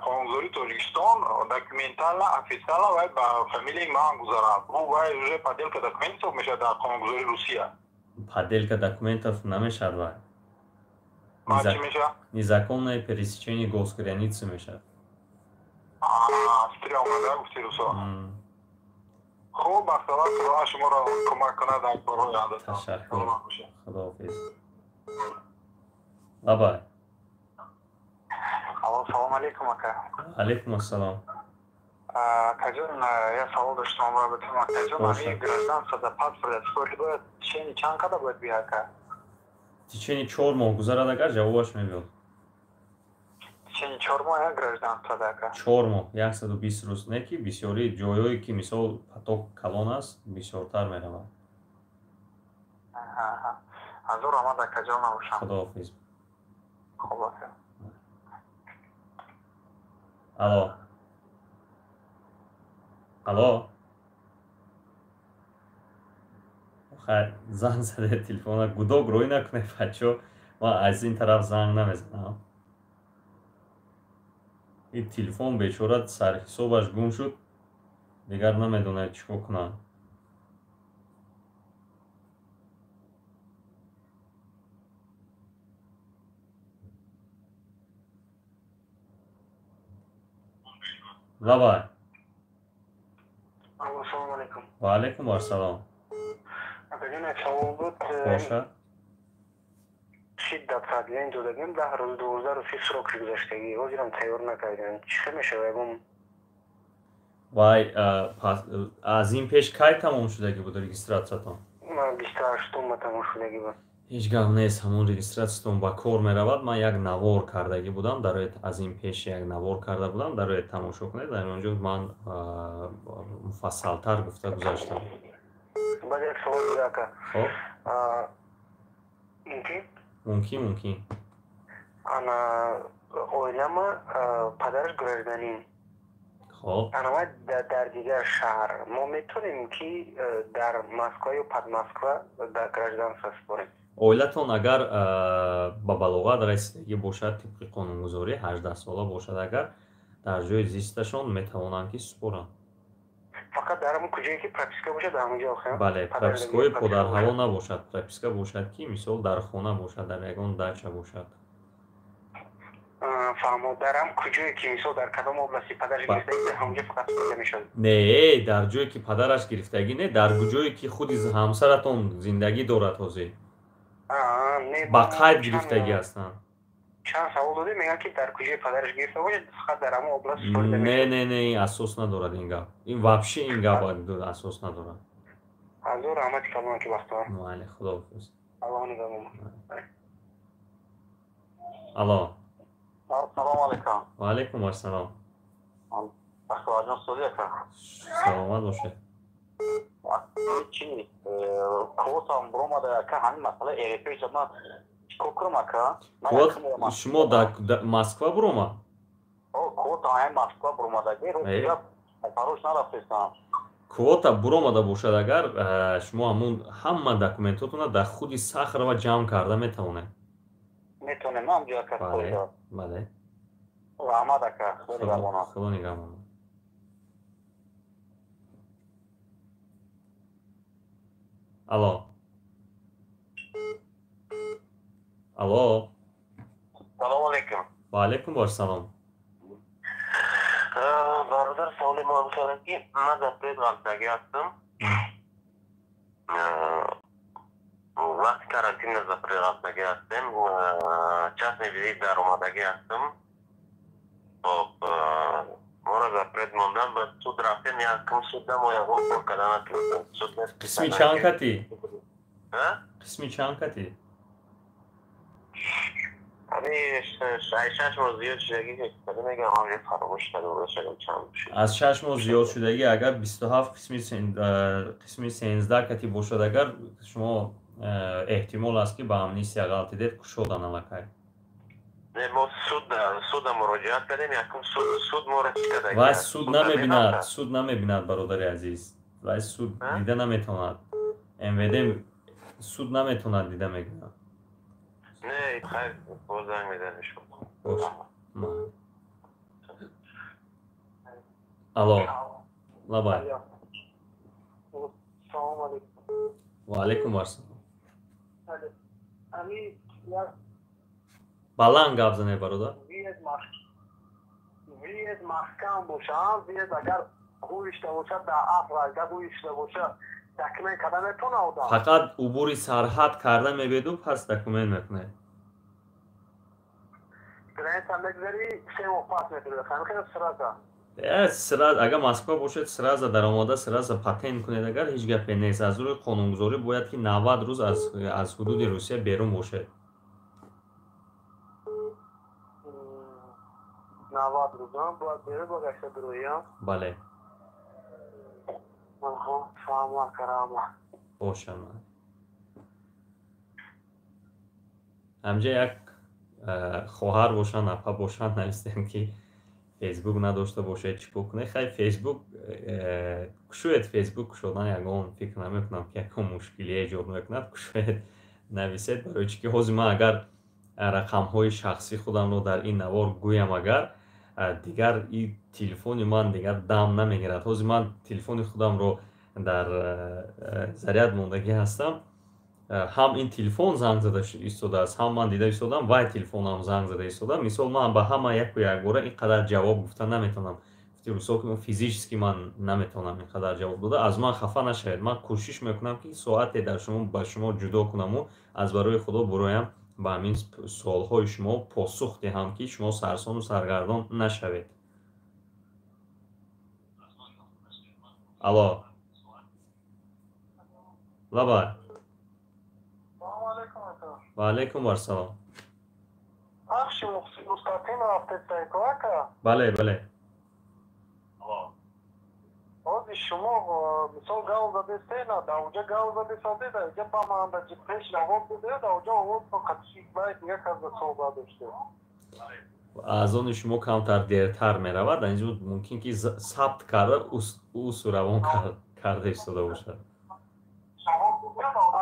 қонунгузории Тоҷикистон документально, официально вай ба фамилияи ман гузарад, ӯ вай уже подделка документ ҳисоб мешавад дар қонунгузории Русия.
Подделка документов намешавад вай.
Чӣ мешавад?
Незаконное пересечение госграницы мешавад.
Стрёмно, да, гуфти русо. Хуб, бахтавар, Худо шуморо кӯмак кунад дар корҳои ояндатон.
Ташаккур. Худоҳофиз. Лабай.
Алло, салом алейкум, ака.
Алейкум ассалом.
Акаҷон, як савол доштам бароятон. Акаҷон, ҳамин гражданство да паспорт супорӣ бояд течение чанд қадар бояд биёяд, ака?
Течение 4 моҳ гузарад, агар ҷавобаш мебиёд.
Течение 4 моҳ як гражданство да, ака?
4 моҳ, 120 рӯз. Не ки бисёри ҷойҳое ки мисол поток калон аст, бисёртар меравад.
Ҳазор раҳмат, акаҷон, набошам.
Худоҳофиз.
Хуб, ака.
Алло. Алло. Хайр, занг заде телефона, гудок рӯй накунед, бачо. Ман аз ин тараф занг намезанам. Ин телефон бечора сарҳисобаш гум шуд, дигар намедонад чӣ кор кунад. Лабай.
Алло, салом алейкум.
Ва алейкум ассалом.
Акаҷон, як савол буд.
Бошад.
Шиддат продление додагим, 10 рӯз, 12 рӯз фи срок гузаштагӣ, ҳозирам тайёр накардем. Чӣ хел мешавад ягон?
Вай, аз ин пеш кай тамом шудагӣ буд регистратсиятон?
28-ум тамом шудагӣ буд.
Ҳеҷ гап нест, ҳамон регистратсиятон ба кор меравад. Ман як навор кардагӣ будам, дароед, аз ин пеш як навор карда будам, дароед тамошо кунед. Дар он ҷо ман муфассалтар гуфта гузаштам.
Баъд як савол дига, ака.
Хоб.
Мумкин?
Мумкин, мумкин.
Ана оилама падараш гражданин.
Хоб.
Ана вай дар дигар шаҳр. Мо метавонем ки дар Москва ё под Москва дар гражданство супорем?
Оилатон агар ба балоғат расидагӣ бошад, тибқи қонунгузорӣ 18 сола бошад, агар дар ҷои зисташон метавонанд ки супоранд.
Фақат дар ҳамон куҷое ки прописка бошад, дар ҳамон ҷо охир?
Бале, пропискаҳои подарҳаво набошад. Прописка бошад ки мисол дар хона бошад, дар ягон дача бошад.
Фаҳмо, дар ҳам куҷое ки мисол дар кадом области падараш гирифтагӣ, дар ҳамон ҷо фақат супорида мешавад?
Не, дар ҷое ки падараш гирифтагӣ не, дар ҷое ки худи ҳамсаратон зиндагӣ дорад ҳозир. Ба қайд гирифтагӣ ҳастанд.
Чанд савол додем, мегӯянд ки дар куҷои падараш гирифта бошад, фақат дар ҳамон област супорида мешавад.
Не, не, не, ин асос надорад ин гап. Ин вообще ин гап асос надорад.
Ҳазор раҳмати калон ки вақтон.
Майли, худоҳофиз.
Аллоҳ нигаҳбон.
Алло.
Салом алейкум.
Ва алейкум ассалом.
Бахтоварҷон, сози ака.
Саломат бошед.
Чи квотам буромада ака, ҳамин масъала РФ шуд, ман чикор кунам ака?
Квот шумо дар Москва буромад?
Квота ҳамин Москва буромадаги, рӯз фарош нарафтестам.
Квота буромада бошад, агар шумо ҳамун ҳама документотонро дар худи Сахарова ҷамъ карда метавонед.
Метавонем, ҳам ҷо ака.
Бале, бале.
Раҳмат ака, Худо нигаҳбонад.
Худо нигаҳбонад. Алло. Алло.
Салом алейкум.
Ва алейкум ассалом.
Бародар, саволи мо ҳам шуд ки ман дар пред ғалтагӣ ҳастам. Вақти карантин дар пред ғалтагӣ ҳастем, частный визит дар омадагӣ ҳастам. Хоб, моро дар пред
мондан, ба суд рафтем, якум суд мо ягон кор карда натонистем.
Қисми чанд кати? Қисми чанд кати? Аз 6 моҳ зиёд шудагӣ, агар 27 қисми 13 кати бошад, агар шумо эҳтимол аст, ки ба амнистия ғалтидед, кушодан аллакай.
Мо суда муроҷиат кардем, якум суд моро чӣ карда?
Вай суд намебинад, суд намебинад, бародари азиз, вай суд дида наметавонад. МВД суд наметавонад дида мегӯяд.
Не, хайр, боз занг мезанем шумо.
Бош. Алло, лабай.
Салому алейкум.
Ва алейкум ассалом. Баланд гап занед, бародар.
Въезд маҳкам боша, въезд агар гӯишта бошад, дар афрага гӯишта бошад, документ карда метавона одам?
Фақат убури сарҳад карда мебеду, пас документ мекунед.
Граница мегзари, 3 моҳ пас медиҳад, ҳамин сразу?
Сразу, агар Москва бошед, сразу даромада, сразу патент кунед, агар ҳеҷ гапе нест. Аз рӯи қонунгузорӣ бояд ки 90 рӯз аз ҳудуди Русия берун бошед.
90 рӯз бояд берун бошед, рӯя?
Бале.
Фаҳма карама.
Бошам. Ҳамҷа як хоҳар бошанд, апа бошанд, навистем, ки фейсбук надошта бошед, чӣ кор кунед? Хай, фейсбук кушоед, фейсбук кушодан ягон, фикр намекунам, ки ягон мушкилие эҷод мекунад. Кушоед, нависед, барои чӣ ки ҳозир ман агар рақамҳои шахсии худамро дар ин навор гӯям, агар дигар и телефони ман дигар дам намегирад. Ҳозир ман телефони худамро дар заряд мондагӣ ҳастам, ҳам ин телефон занг зада истодааст, ҳам ман дида истодам, вай телефонам занг зада истодам. Мисол, ман ба ҳама яку якбора ин қадар ҷавоб гуфта наметавонам. Гуфти русо, ки физически ман наметавонам ин қадар ҷавоб дода. Аз ман хафа нашавед, ман кӯшиш мекунам, ки соате дар шумо ба шумо ҷудо кунаму аз барои Худо буроям ба ҳамин суолҳои шумо посух диҳам, ки шумо сарсону саргардон нашавед. Алло, лабай. Ва алейкум ассалом.
Пахши мустақим рафтед, ака?
Бале, бале.
Ҳозир шумо мисол гав задестена, дар уҷа гав задесадед, иҷа ба ман да пеш ҷавоб додед, дар уҷа овоз қатиши бай дига кас да суҳбат доштед.
Аз они шумо камтар дертар меравад, инҷо мумкин ки сабт карда, усу равон карда истода бошад.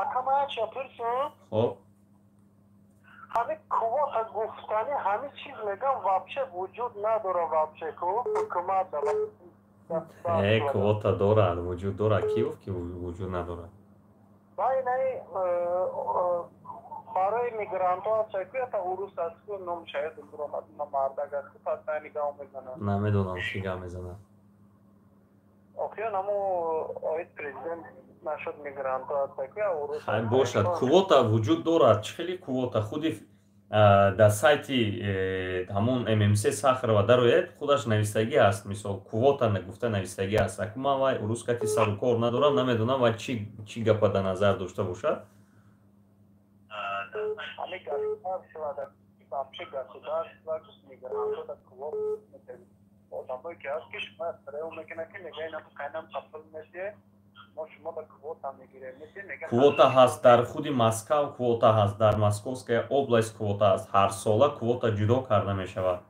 Ака, ман чия пурсем?
Хоб.
Ҳамин квота гуфтани, ҳамин чиз мегам, вообще вуҷуд надора, вообще ку ҳукумат.
Не, квота дорад, вуҷуд дорад. Ки гуфт, ки вуҷуд надорад?
Вай, барои мигрантҳо аст ку, ята урус аст ку, ном шаед буромад, мардак аст ку, пас гав мезанад.
Намедонам, ки гав мезанад.
Охирон ҳамо оид президент нашуд, мигрантҳо аст ку, урус.
Хай, бошад, квота вуҷуд дорад. Чӣ хели квота? Худи дар сайти ҳамон ММС Сахарова дарояд, худаш навистагӣ аст, мисол, квота гуфта навистагӣ аст. Аку ман вай урус кати сару кор надорам, намедонам, вай чӣ гапа дар назар дошта бошад.
Ҳамин государство, вообще государство мигрантҳо квота, одамое ки ҳаст, ки шумо рео мекунад, ки мега инам қайнам қабул мешед, мо шумо ба квота мегирем.
Квота ҳаст, дар худи Москав квота ҳаст, дар Московская область квота ҳаст, ҳар сола квота ҷудо карда мешавад.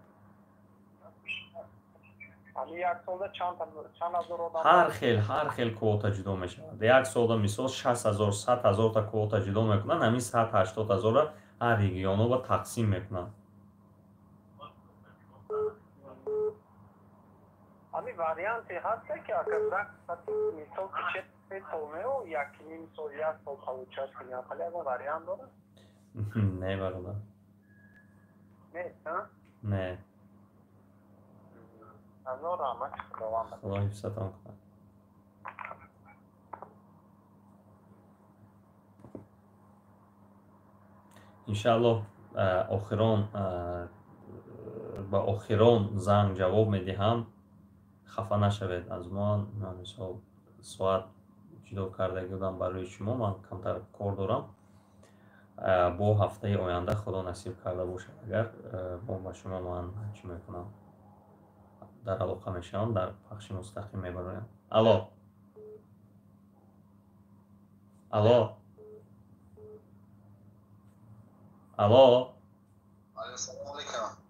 Ҳар хел квота ҷудо мешавад. Як солда, мисол, 60 000, 100 000-та квота ҷудо мекунанд, ҳамин 180 000-ра ҳар регионҳо тақсим мекунанд.
Ҳамин варианте ҳаста, ки агар мисол 3 сол неу 1,5 сол, як сол получать кунем, хали ягон вариант дорад?
Не, бародар.
Нест?
Не.
Ҳазор раҳмат, Худованд.
Худо ҳифзатон кунад. Иншааллоҳ, охирон ба охирон занг ҷавоб медиҳам. Хафа нашавед аз ман. Мисол, соат ҷудо кардаги будам барои шумо, ман камтар кор дорам. Бо ҳафтаи оянда, Худо насиб карда бошад, агар бо ба шумо ман чӣ мекунам, дар алоқа мешавам, дар пахши мустақим мебароям. Алло, алло, алло.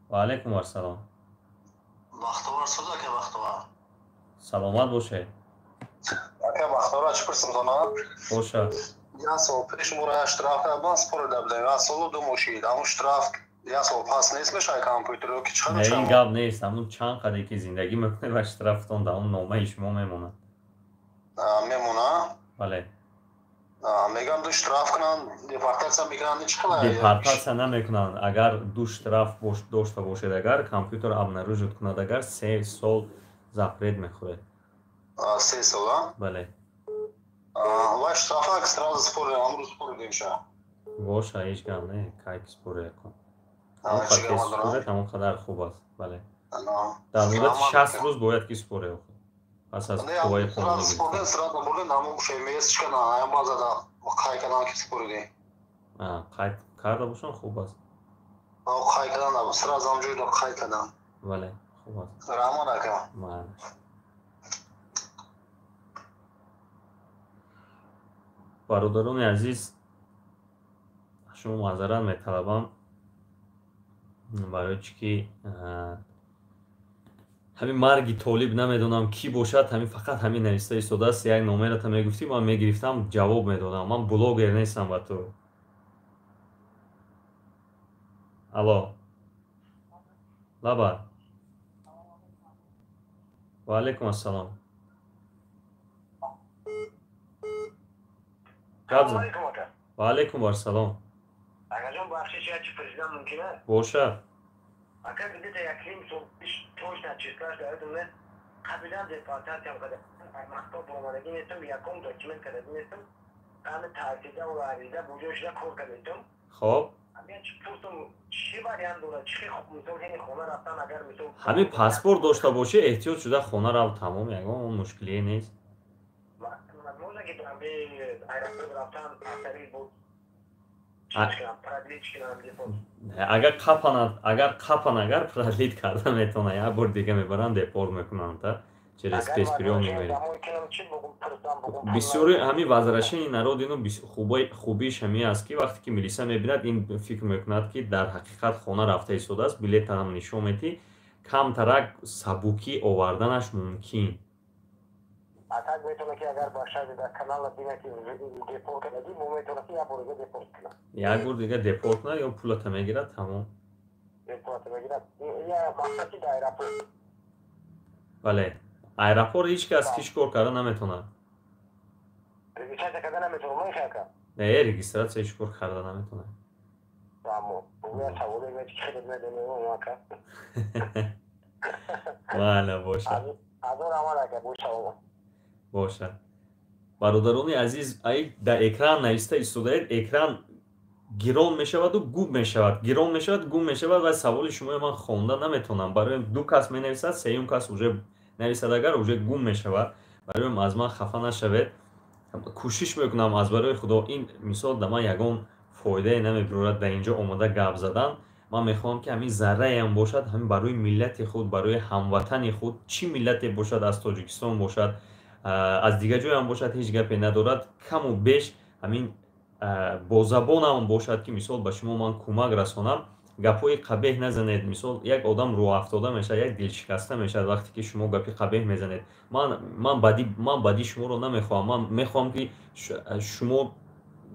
Ва алайкум ассалом.
Бахтовар суз, ака, Бахтовар.
Саломат бошед.
Ака Бахтовар, чӣ пурсим тона?
Боша.
Як сол пеш моро штраф кардан, спорида будем, як солу 2 моҳ шид. Ҳамун штраф як сол пас нест мешавад компютер ё ки чӣ?
Не, ин гап нест. Ҳамун чанд қаде ки зиндагӣ мекунед ва штрафтон дар он номаи шумо мемонад.
Мемонад?
Бале.
Мегам, ду штраф кунанд, депортатсия мекунанд, чӣ қадар?
Депортатсия намекунанд. Агар ду штраф дошта бошед, агар компютер обнаружить кунад, агар 3 сол запрет мехӯред.
3 сола?
Бале.
Ва штрафа сразу спорим, амрӯз споридем ша.
Боша, ҳеҷ гап не, кай ки според кун. Ҳамон ҳамон қадар хуб аст, бале. Дар муддати 60 рӯз бояд ки според пас аз қувваи
қонунӣ. Сразу бурдем, ҳамон ФМС чикана, ҳам базада қай кардан ки споридем.
Қайд карда бошанд, хуб аст.
Қайд кардан, сразу ҳамҷои қайд кардан.
Бале, хуб аст.
Раҳмат, ака.
Бале. Бародарони азиз, шумо маъзарат металабам, барои чӣ ки ҳамин марги толиб, намедонам кӣ бошад, ҳамин фақат ҳамин нависта истодааст. Як номерата мегуфтӣ, ман мегирифтам, ҷавоб медодам. Ман блогер нестам ба ту. Алло, лаба. Ва алайкум ассалом. Гап зан. Ва алайкум ассалом.
Акаҷон, бахшиш, як чи пурсидан мумкин аст?
Бошад.
Ака, где-то 1,5 сол пеш, точно числаш дар ёдам нест, қаблан депортатсиям карда, мактаб баромадагӣ нестам, якум документ кардагӣ нестам, ҳами таҳсилда ва ариза буҷо шуда кор кардастам. Пурсам, чӣ вариант дорад, чӣ мисол ҳени хона рафтан, агар мисол?
Ҳамин паспорт дошта бошӣ, эҳтиёт шуда хона рав, тамом, ягон мушкилие нест.
Можно ки аэропорт рафтан тариқ буд?
Агар қапан, агар продлить карда метавона, як бор дига мебаранд, депорт мекунанд та через спецприём мемеред. Бисёри ҳамин возвращение на родину хубиш ҳамин аст, ки вақте ки милиса мебинад, ин фикр мекунад, ки дар ҳақиқат хона рафта истодааст, билетам нишон метӣ, камтарак сабукӣ оварданаш мумкин.
А так метавона ки агар ба шаҳри дар канала бина ки депорт кардагӣ, мо метавона ки як бор дига депорт кунад?
Як бор дига депорт кунад ё пулата мегирад, тамом.
Пулата мегирад, я мақсад ки дар аэропорт.
Бале, аэропорт ҳеҷ кас ҳеҷ кор карда наметавонад.
Регистрация карда наметавонам, ака?
Не, регистрация ҳеҷ кор карда наметавонад.
Амо саволе ки хеле медонем, ака.
Бале, бошад.
Ҳазор раҳмат, ака, бо саломат.
Бошад. Бародарони азиз, ай дар экран нависта истодаед, экран гирон мешаваду гум мешавад, гирон мешавад, гум мешавад ва саволи шуморо ман хонда наметавонам. Барои ду кас менависад, сеюм кас уже нависад, агар уже гум мешавад. Барои аз ман хафа нашавед, кӯшиш мекунам аз барои Худо. Ин мисол да ман ягон фоидае намебирорад дар инҷо омода гап задан. Ман мехоҳам, ки ҳамин зарраеам бошад, ҳамин барои миллати худ, барои ҳамватани худ, чӣ миллате бошад, аз Тоҷикистон бошад, аз дигар ҷоям бошад, ҳеҷ гапе надорад, каму беш ҳамин бо забонам бошад, ки мисол ба шумо ман кӯмак расонам. Гапҳои қабеҳ назанед. Мисол, як одам рӯҳафтода мешавад, як дилшикаста мешавад, вақте ки шумо гапи қабеҳ мезанед. Ман бадӣ шуморо намехоҳам. Ман мехоҳам, ки шумо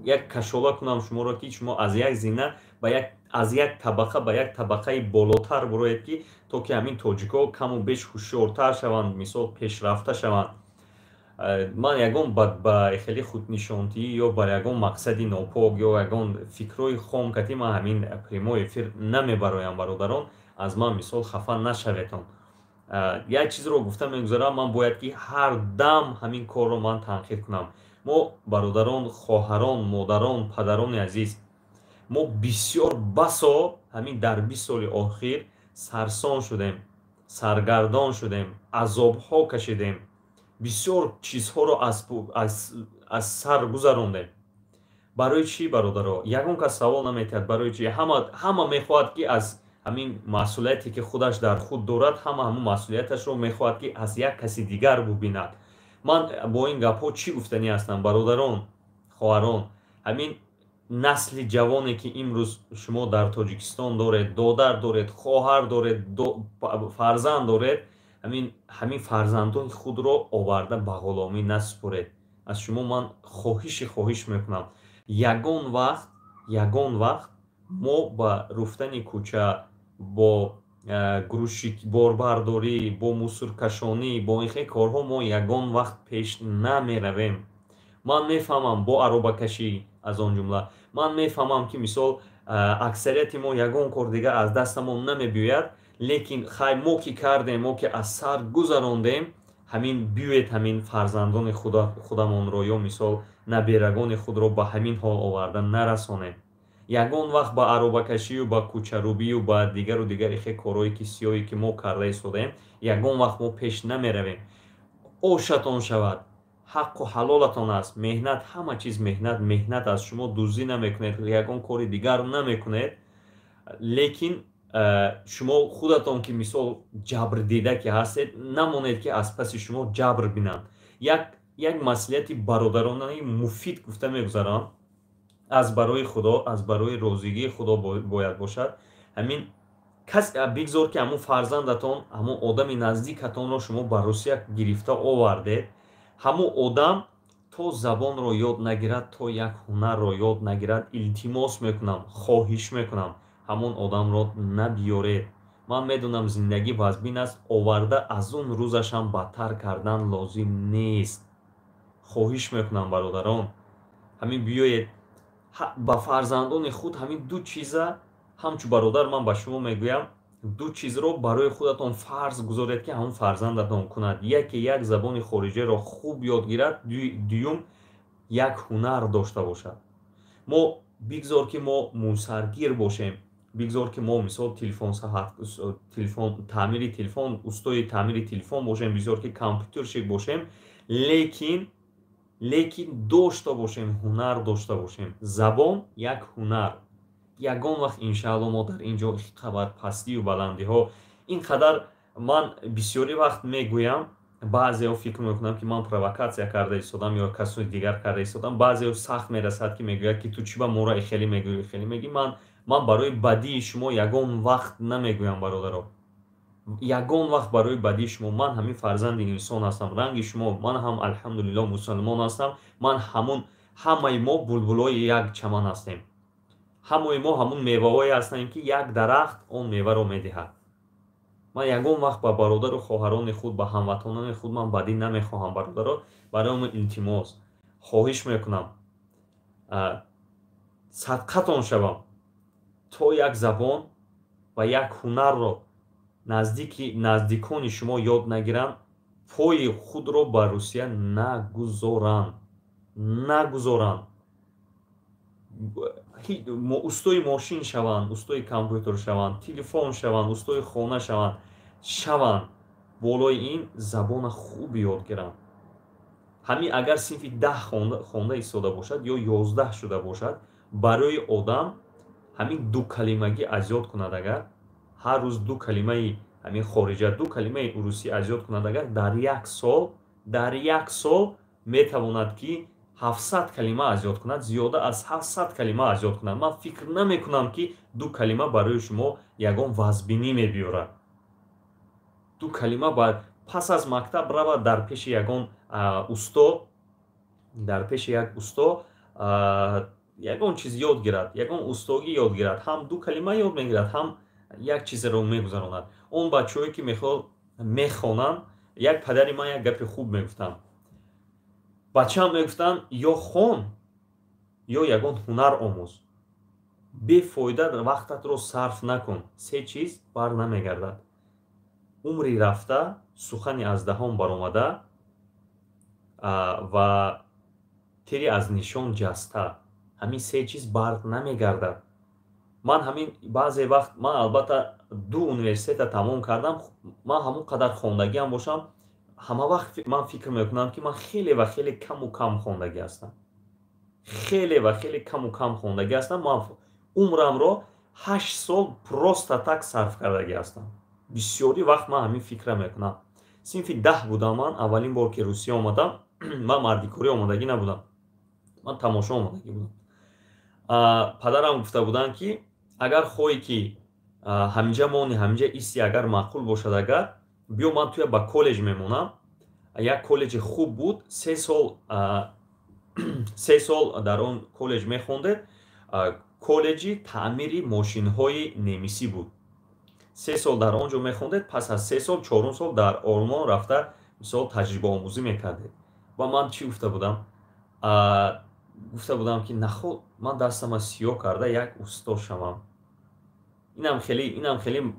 як кашола кунам шуморо, ки шумо аз як зина ба як, аз як табақа ба як табақаи болотар буроед, ки то ки ҳамин тоҷикҳо каму беш ҳушёртар шаванд, мисол, пешрафта шаванд. Ман ягон ба хеле худнишонтиӣ ё ба ягон мақсади нопок ё ягон фикрҳои хом кати ман ҳамин прямой эфир намебароям. Бародарон, аз ман мисол хафа нашаветон. Як чизро гуфта мегузарам: ман бояд ки ҳар дам ҳамин корро ман танқид кунам. Мо, бародарон, хоҳарон, модарон, падарони азиз, мо бисёр басо ҳамин дар 20 соли охир сарсон шудем. Саргардон шудем, азобҳо кашидем, бисёр чизҳоро аз сар гузарондем. Барои чӣ, бародаро? Ягон кас савол наметиҳад, барои чӣ. Ҳама мехоҳад, ки аз ҳамин масъулияте, ки худаш дар худ дорад, ҳама ҳамун масъулияташро мехоҳад, ки аз як каси дигар бубинад. Ман бо ин гапҳо чӣ гуфтанӣ ҳастам, бародарон, хоҳарон? Ҳамин насли ҷавоне, ки имрӯз шумо дар Тоҷикистон доред, додар доред, хоҳар доред, фарзанд доред, ҳамин фарзандони худро оварда ба ғуломӣ насупоред. Аз шумо ман хоҳиш мекунам, ягон вақт мо ба руфтани кӯча, бо грузчик, борбардорӣ, бо мусоркашонӣ, бо ин хел корҳо мо ягон вақт пеш намеравем. Ман мефаҳмам, бо аробакашӣ аз он ҷумла. Ман мефаҳмам, ки мисол аксарияти мо ягон кор дигар аз дастамон намебиёяд, лекин хай, мо ки кардем, мо ки аз сар гузарондем, ҳамин биёед, ҳамин фарзандони худамонро ё мисол наберагони худро ба ҳамин ҳол оварда нарасонем. Ягон вақт ба аробакашию ба кӯчарубию ба дигару дигари хел корҳое, ки сиёҳе, ки мо карда истодаем, ягон вақт мо пеш намеравем. Ошатон шавад, ҳаққу ҳалолатон аст. Меҳнат, ҳама чиз меҳнат, меҳнат аст. Шумо дуздӣ намекунед, ягон кори дигар намекунед, лекин шумо худатон, ки мисол ҷабрдида ки ҳастед, намонед, ки аз паси шумо ҷабр бинанд. Як маслиҳати бародаронаи муфид гуфта мегузарам, аз барои Худо, аз барои розигии Худо бояд бошад. Ҳамин кас бигзор, ки ҳамун фарзандатон, ҳамун одами наздикатонро шумо ба Русия гирифта овардед, ҳамун одам то забонро ёд нагирад, то як ҳунарро ёд нагирад, илтимос мекунам, хоҳиш мекунам, ҳамон одамро набиёред. Ман медонам, зиндагӣ вазбин аст, оварда аз он рӯзашам бадтар кардан лозим нест. Хоҳиш мекунам, бародарон, ҳамин биёед, ба фарзандони худ ҳамин ду чиза, ҳамчу бародар ман ба шумо мегӯям, ду чизро барои худатон фарз гузоред, ки ҳамон фарзандатон кунад. Яке, як забони хориҷиро хуб ёд гирад, дуюм, як ҳунар дошта бошад. Мо бигзор, ки мо мусаргир бошем, бигзор, ки мо мисол телефон, таъмири телефон, устои таъмири телефон бошем, бигзор, ки компютерщик бошем, лекин дошта бошем, ҳунар дошта бошем. Забон, як ҳунар. Ягон вақт, иншаалло, мо дар ин ҷо қадар пастию баландиҳо, ин қадар, ман бисёри вақт мегӯям, баъзеҳо фикр мекунам, ки ман провокатсия карда истодам ё касои дигар карда истодам. Баъзеҳо сахт мерасад, ки мегӯяд, ки ту чӣ ба мора хеле мегӯӣ, хеле мегӯӣ. Ман барои бадии шумо ягон вақт намегӯям, бародаро, ягон вақт барои бадии шумо. Ман ҳамин фарзанди инсон ҳастам, ранги шумо. Ман ҳам, алҳамдулилло, мусалмон ҳастам. Ман ҳамун, ҳамаи мо булбулои як чаман ҳастем, ҳамаи мо ҳамун меваҳое ҳастем, ки як дарахт он меваро медиҳад. Ман ягон вақт ба бародару хоҳарони худ, ба ҳамватанони худ ман бадӣ намехоҳам, бародаро. Барои он илтимос, хоҳиш мекунам, садқатон шавам, то як забон ва як ҳунарро наздики наздикони шумо ёд нагиранд, пои худро ба Русия нагузоранд, нагузоранд. Устои мошин шаванд, устои компютер шаванд, телефон шаванд, устои хона шаванд, болои ин забона хуб ёд гиранд. Ҳамин агар синфи 10 хонда истода бошад ё 11 шуда бошад, барои одам ҳамин ду калимагӣ аз ёд кунад, агар ҳар рӯз ду калимаи ҳамин хориҷа, ду калимаи урусӣ аз ёд кунад, агар дар як сол метавонад, ки 700 калима аз ёд кунад, зиёда аз 700 калима аз ёд кунад. Ман фикр намекунам, ки ду калима барои шумо ягон вазбинӣ мебиёрад. Ду калима пас аз мактаб равад дар пеши ягон усто, дар пеши як усто ягон чиз ёд гирад, ягон устогӣ ёд гирад, ҳам ду калима ёд мегирад, ҳам як чизеро мегузаронад. Он бачаҳое, ки мехонанд, як падари ман як гапи хуб мегуфтанд: бачаам, мегуфтанд, ё хон, ё ягон ҳунар омӯз, бефоида вақтатро сарф накун. Се чиз бар намегардад: умри рафта, сухани аз даҳон баромада ва тири аз нишон ҷаста. Ҳамин се чиз бар намегардад. Ман ҳамин баъзе вақт, ман албатта ду университета тамом кардам, ман ҳамон қадар хондагиам бошам, ҳама вақт ман фикр мекунам, ки ман хеле ва хеле каму кам хондагӣ ҳастам, хеле ва хеле каму кам хондагӣ ҳастам. Ман умрамро 8 сол просто так сарф кардагӣ ҳастам. Бисёри вақт ман ҳамин фикра мекунам. Синфи 10 будам ман аввалин бор ки Русия омадам. Ман мардикорӣ омодагӣ набудам, ман тамошо омодагӣ будам. Падарам гуфта буданд, ки агар хоҳӣ, ки ҳаминҷа мони, ҳаминҷа исти, агар маъқул бошад, агар биё, ман туя ба коллеҷ мемонам. Як коллеҷи хуб буд, 3 сол, 3 сол дар он коллеҷ мехондед. Коллеҷи таъмири мошинҳои немисӣ буд. 3 сол дар он ҷо мехондед, пас аз 3 сол, чорум сол дар Олмон рафта, мисол, таҷрибаомӯзӣ мекардед. Ва ман чӣ гуфта будам? Гуфта будам, ки наход ман дастама сиёҳ карда як усто шавам. Инам хеле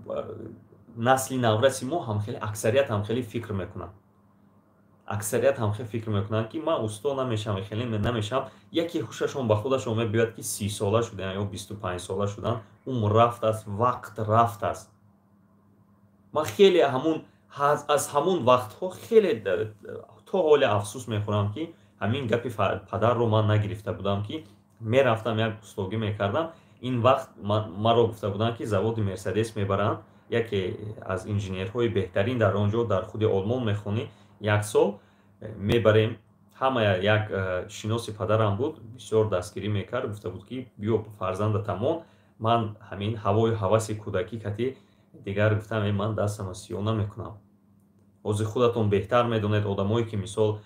насли навраси мо ҳам хеле, аксарият ҳам хеле фикр мекунанд, аксарият ҳам хеле фикр мекунанд, ки ман усто намешавам, хеле намешавам. Яке ҳушашон ба худашон мебиёяд, ки 30сола шудан ё 25сола шудан, умр рафтааст, вақт рафтааст. Ман хеле ҳамун аз ҳамун вақтҳо хеле то ҳоле афсӯс мехӯрам, ки ҳамин гапи падарро ман нагирифта будам, ки мерафтам, як устогӣ мекардам. Ин вақт маро гуфта буданд, ки заводи Мерседес мебаранд, яке аз инженерҳои беҳтарин дар он ҷо, дар худи Олмон мехонӣ як сол, мебарем ҳама. Як шиноси падарам буд, бисёр дастгирӣ мекард, гуфта буд, ки биё, фарзанда тамом. Ман ҳамин ҳавою ҳаваси кӯдакӣ кати дигар гуфтам: «Ман дастама сиёҳ намекунам». Ҳозир худатон беҳтар медонед, одамое ки, мисол,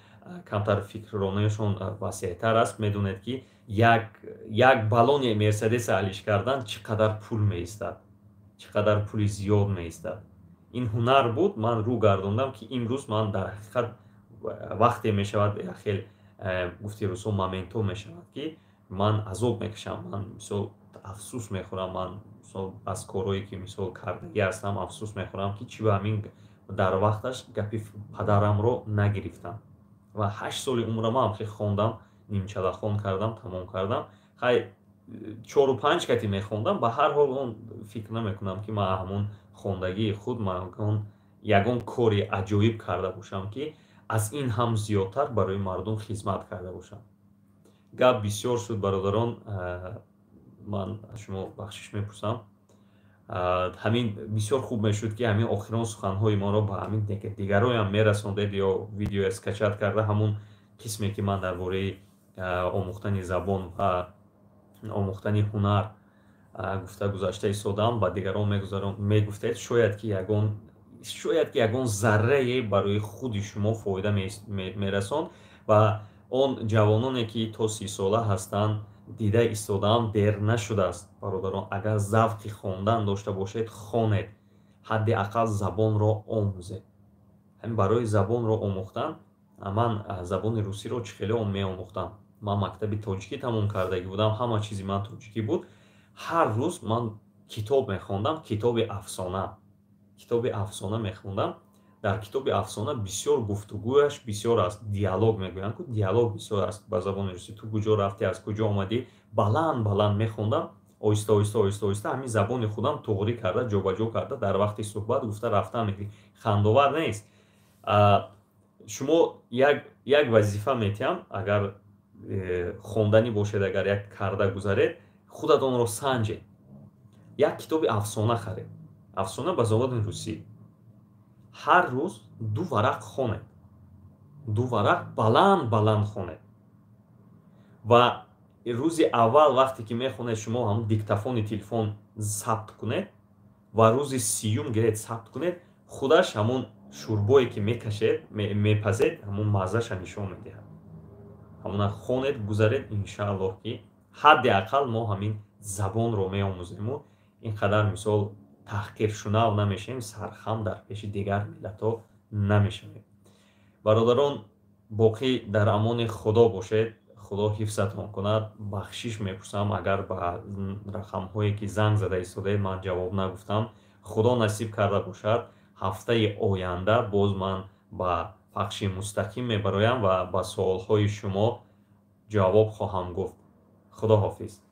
камтар фикрронаашон васеътар аст, медонед, ки як баллони Мерседеса алиш кардан чӣ қадар пул меистад, чӣ қадар пули зиёд меистад. Ин ҳунар буд, ман рӯ гардондам, ки имрӯз ман дар ҳақиқат вақте мешавад, хел гуфти рӯзҳо, моментҳо мешавад, ки ман азоб мекашам, ман, мисол, афсӯс мехӯрам, ман, мисол, аз корҳое ки, мисол, кардагӣ ҳастам, афсӯс мехӯрам, ки чӣ ба ҳамин дар вақташ гапи падарамро нагирифтам ва 8 соли умрама ҳам хел хондам, нимчалахон кардам, тамом кардам. Хай, чору панҷ кати мехондам. Ба ҳар ҳол, он фикр намекунам, ки ман ҳамон хондагии худ ман ягон кори аҷоиб карда бошам, ки аз ин ҳам зиёдтар барои мардум хизмат карда бошам. Гап бисёр шуд, бародарон, ман аз шумо бахшиш мепурсам. Ҳамин бисёр хуб мешуд, ки ҳамин охирон суханҳои моро ба ҳамин дигароям мерасондед ё видео скачать карда, ҳамун қисме ки ман дар бораи омӯхтани забон ва омӯхтани ҳунар гуфта гузашта истодам, ба дигарон мегуфтед. Шояд ки ягон заррае барои худи шумо фоида мерасонд. Ва он ҷавононе ки то 30сола ҳастанд, дида истодаам, дер нашудааст, бародарон. Агар завқи хондан дошта бошед, хонед, ҳадди ақал забонро омӯзед. Ҳамин барои забонро омӯхтан, ман забони русиро чӣ хеле меомӯхтам? Ман мактаби тоҷикӣ тамом кардагӣ будам, ҳама чизи ман тоҷикӣ буд. Ҳар рӯз ман китоб мехондам, китоби афсона, китоби афсона мехондам. Дар китоби афсона бисёр гуфтугӯяш бисёр аст, диалог мегӯянд ку, диалог бисёр аст ба забони русӣ: ту куҷо рафтӣ, аз куҷо омадӣ. Баланд баланд мехондам, оҳиста оҳиста, оҳиста оҳиста ҳамин забони худам туғрӣ карда, ҷобаҷо карда, дар вақти суҳбат гуфта рафтам. Хандовар нест? Шумо як вазифа метиҳам: агар хонданӣ бошед, агар як карда гузаред, худатонро санҷед. Як китоби афсона харед, афсона ба забони русӣ, ҳар рӯз ду варақ хонед, ду варақ баланд баланд хонед. Ва рӯзи аввал вақте ки мехонед, шумо ҳамн диктофони телефон сабт кунед ва рӯзи 30-ум гиред, сабт кунед. Худаш ҳамун шӯрбое ки мекашед, мепазед, ҳамун маззаша нишон медиҳад. Ҳамуна хонед, гузаред. Иншааллоҳ, ки ҳадди ақал мо ҳамин забонро меомӯзему ин қадар, мисол, таҳқиршунав намешавем, сархам дар пеши дигар миллатҳо намешавем. Бародарон, боқӣ дар амони Худо бошед, Худо ҳифзатон кунад. Бахшиш мепурсам, агар ба рақамҳое ки занг зада истодаед, ман ҷавоб нагуфтам. Худо насиб карда бошад, ҳафтаи оянда боз ман ба пахши мустақим мебароям ва ба суолҳои шумо ҷавоб хоҳам гуфт. Худо ҳофиз.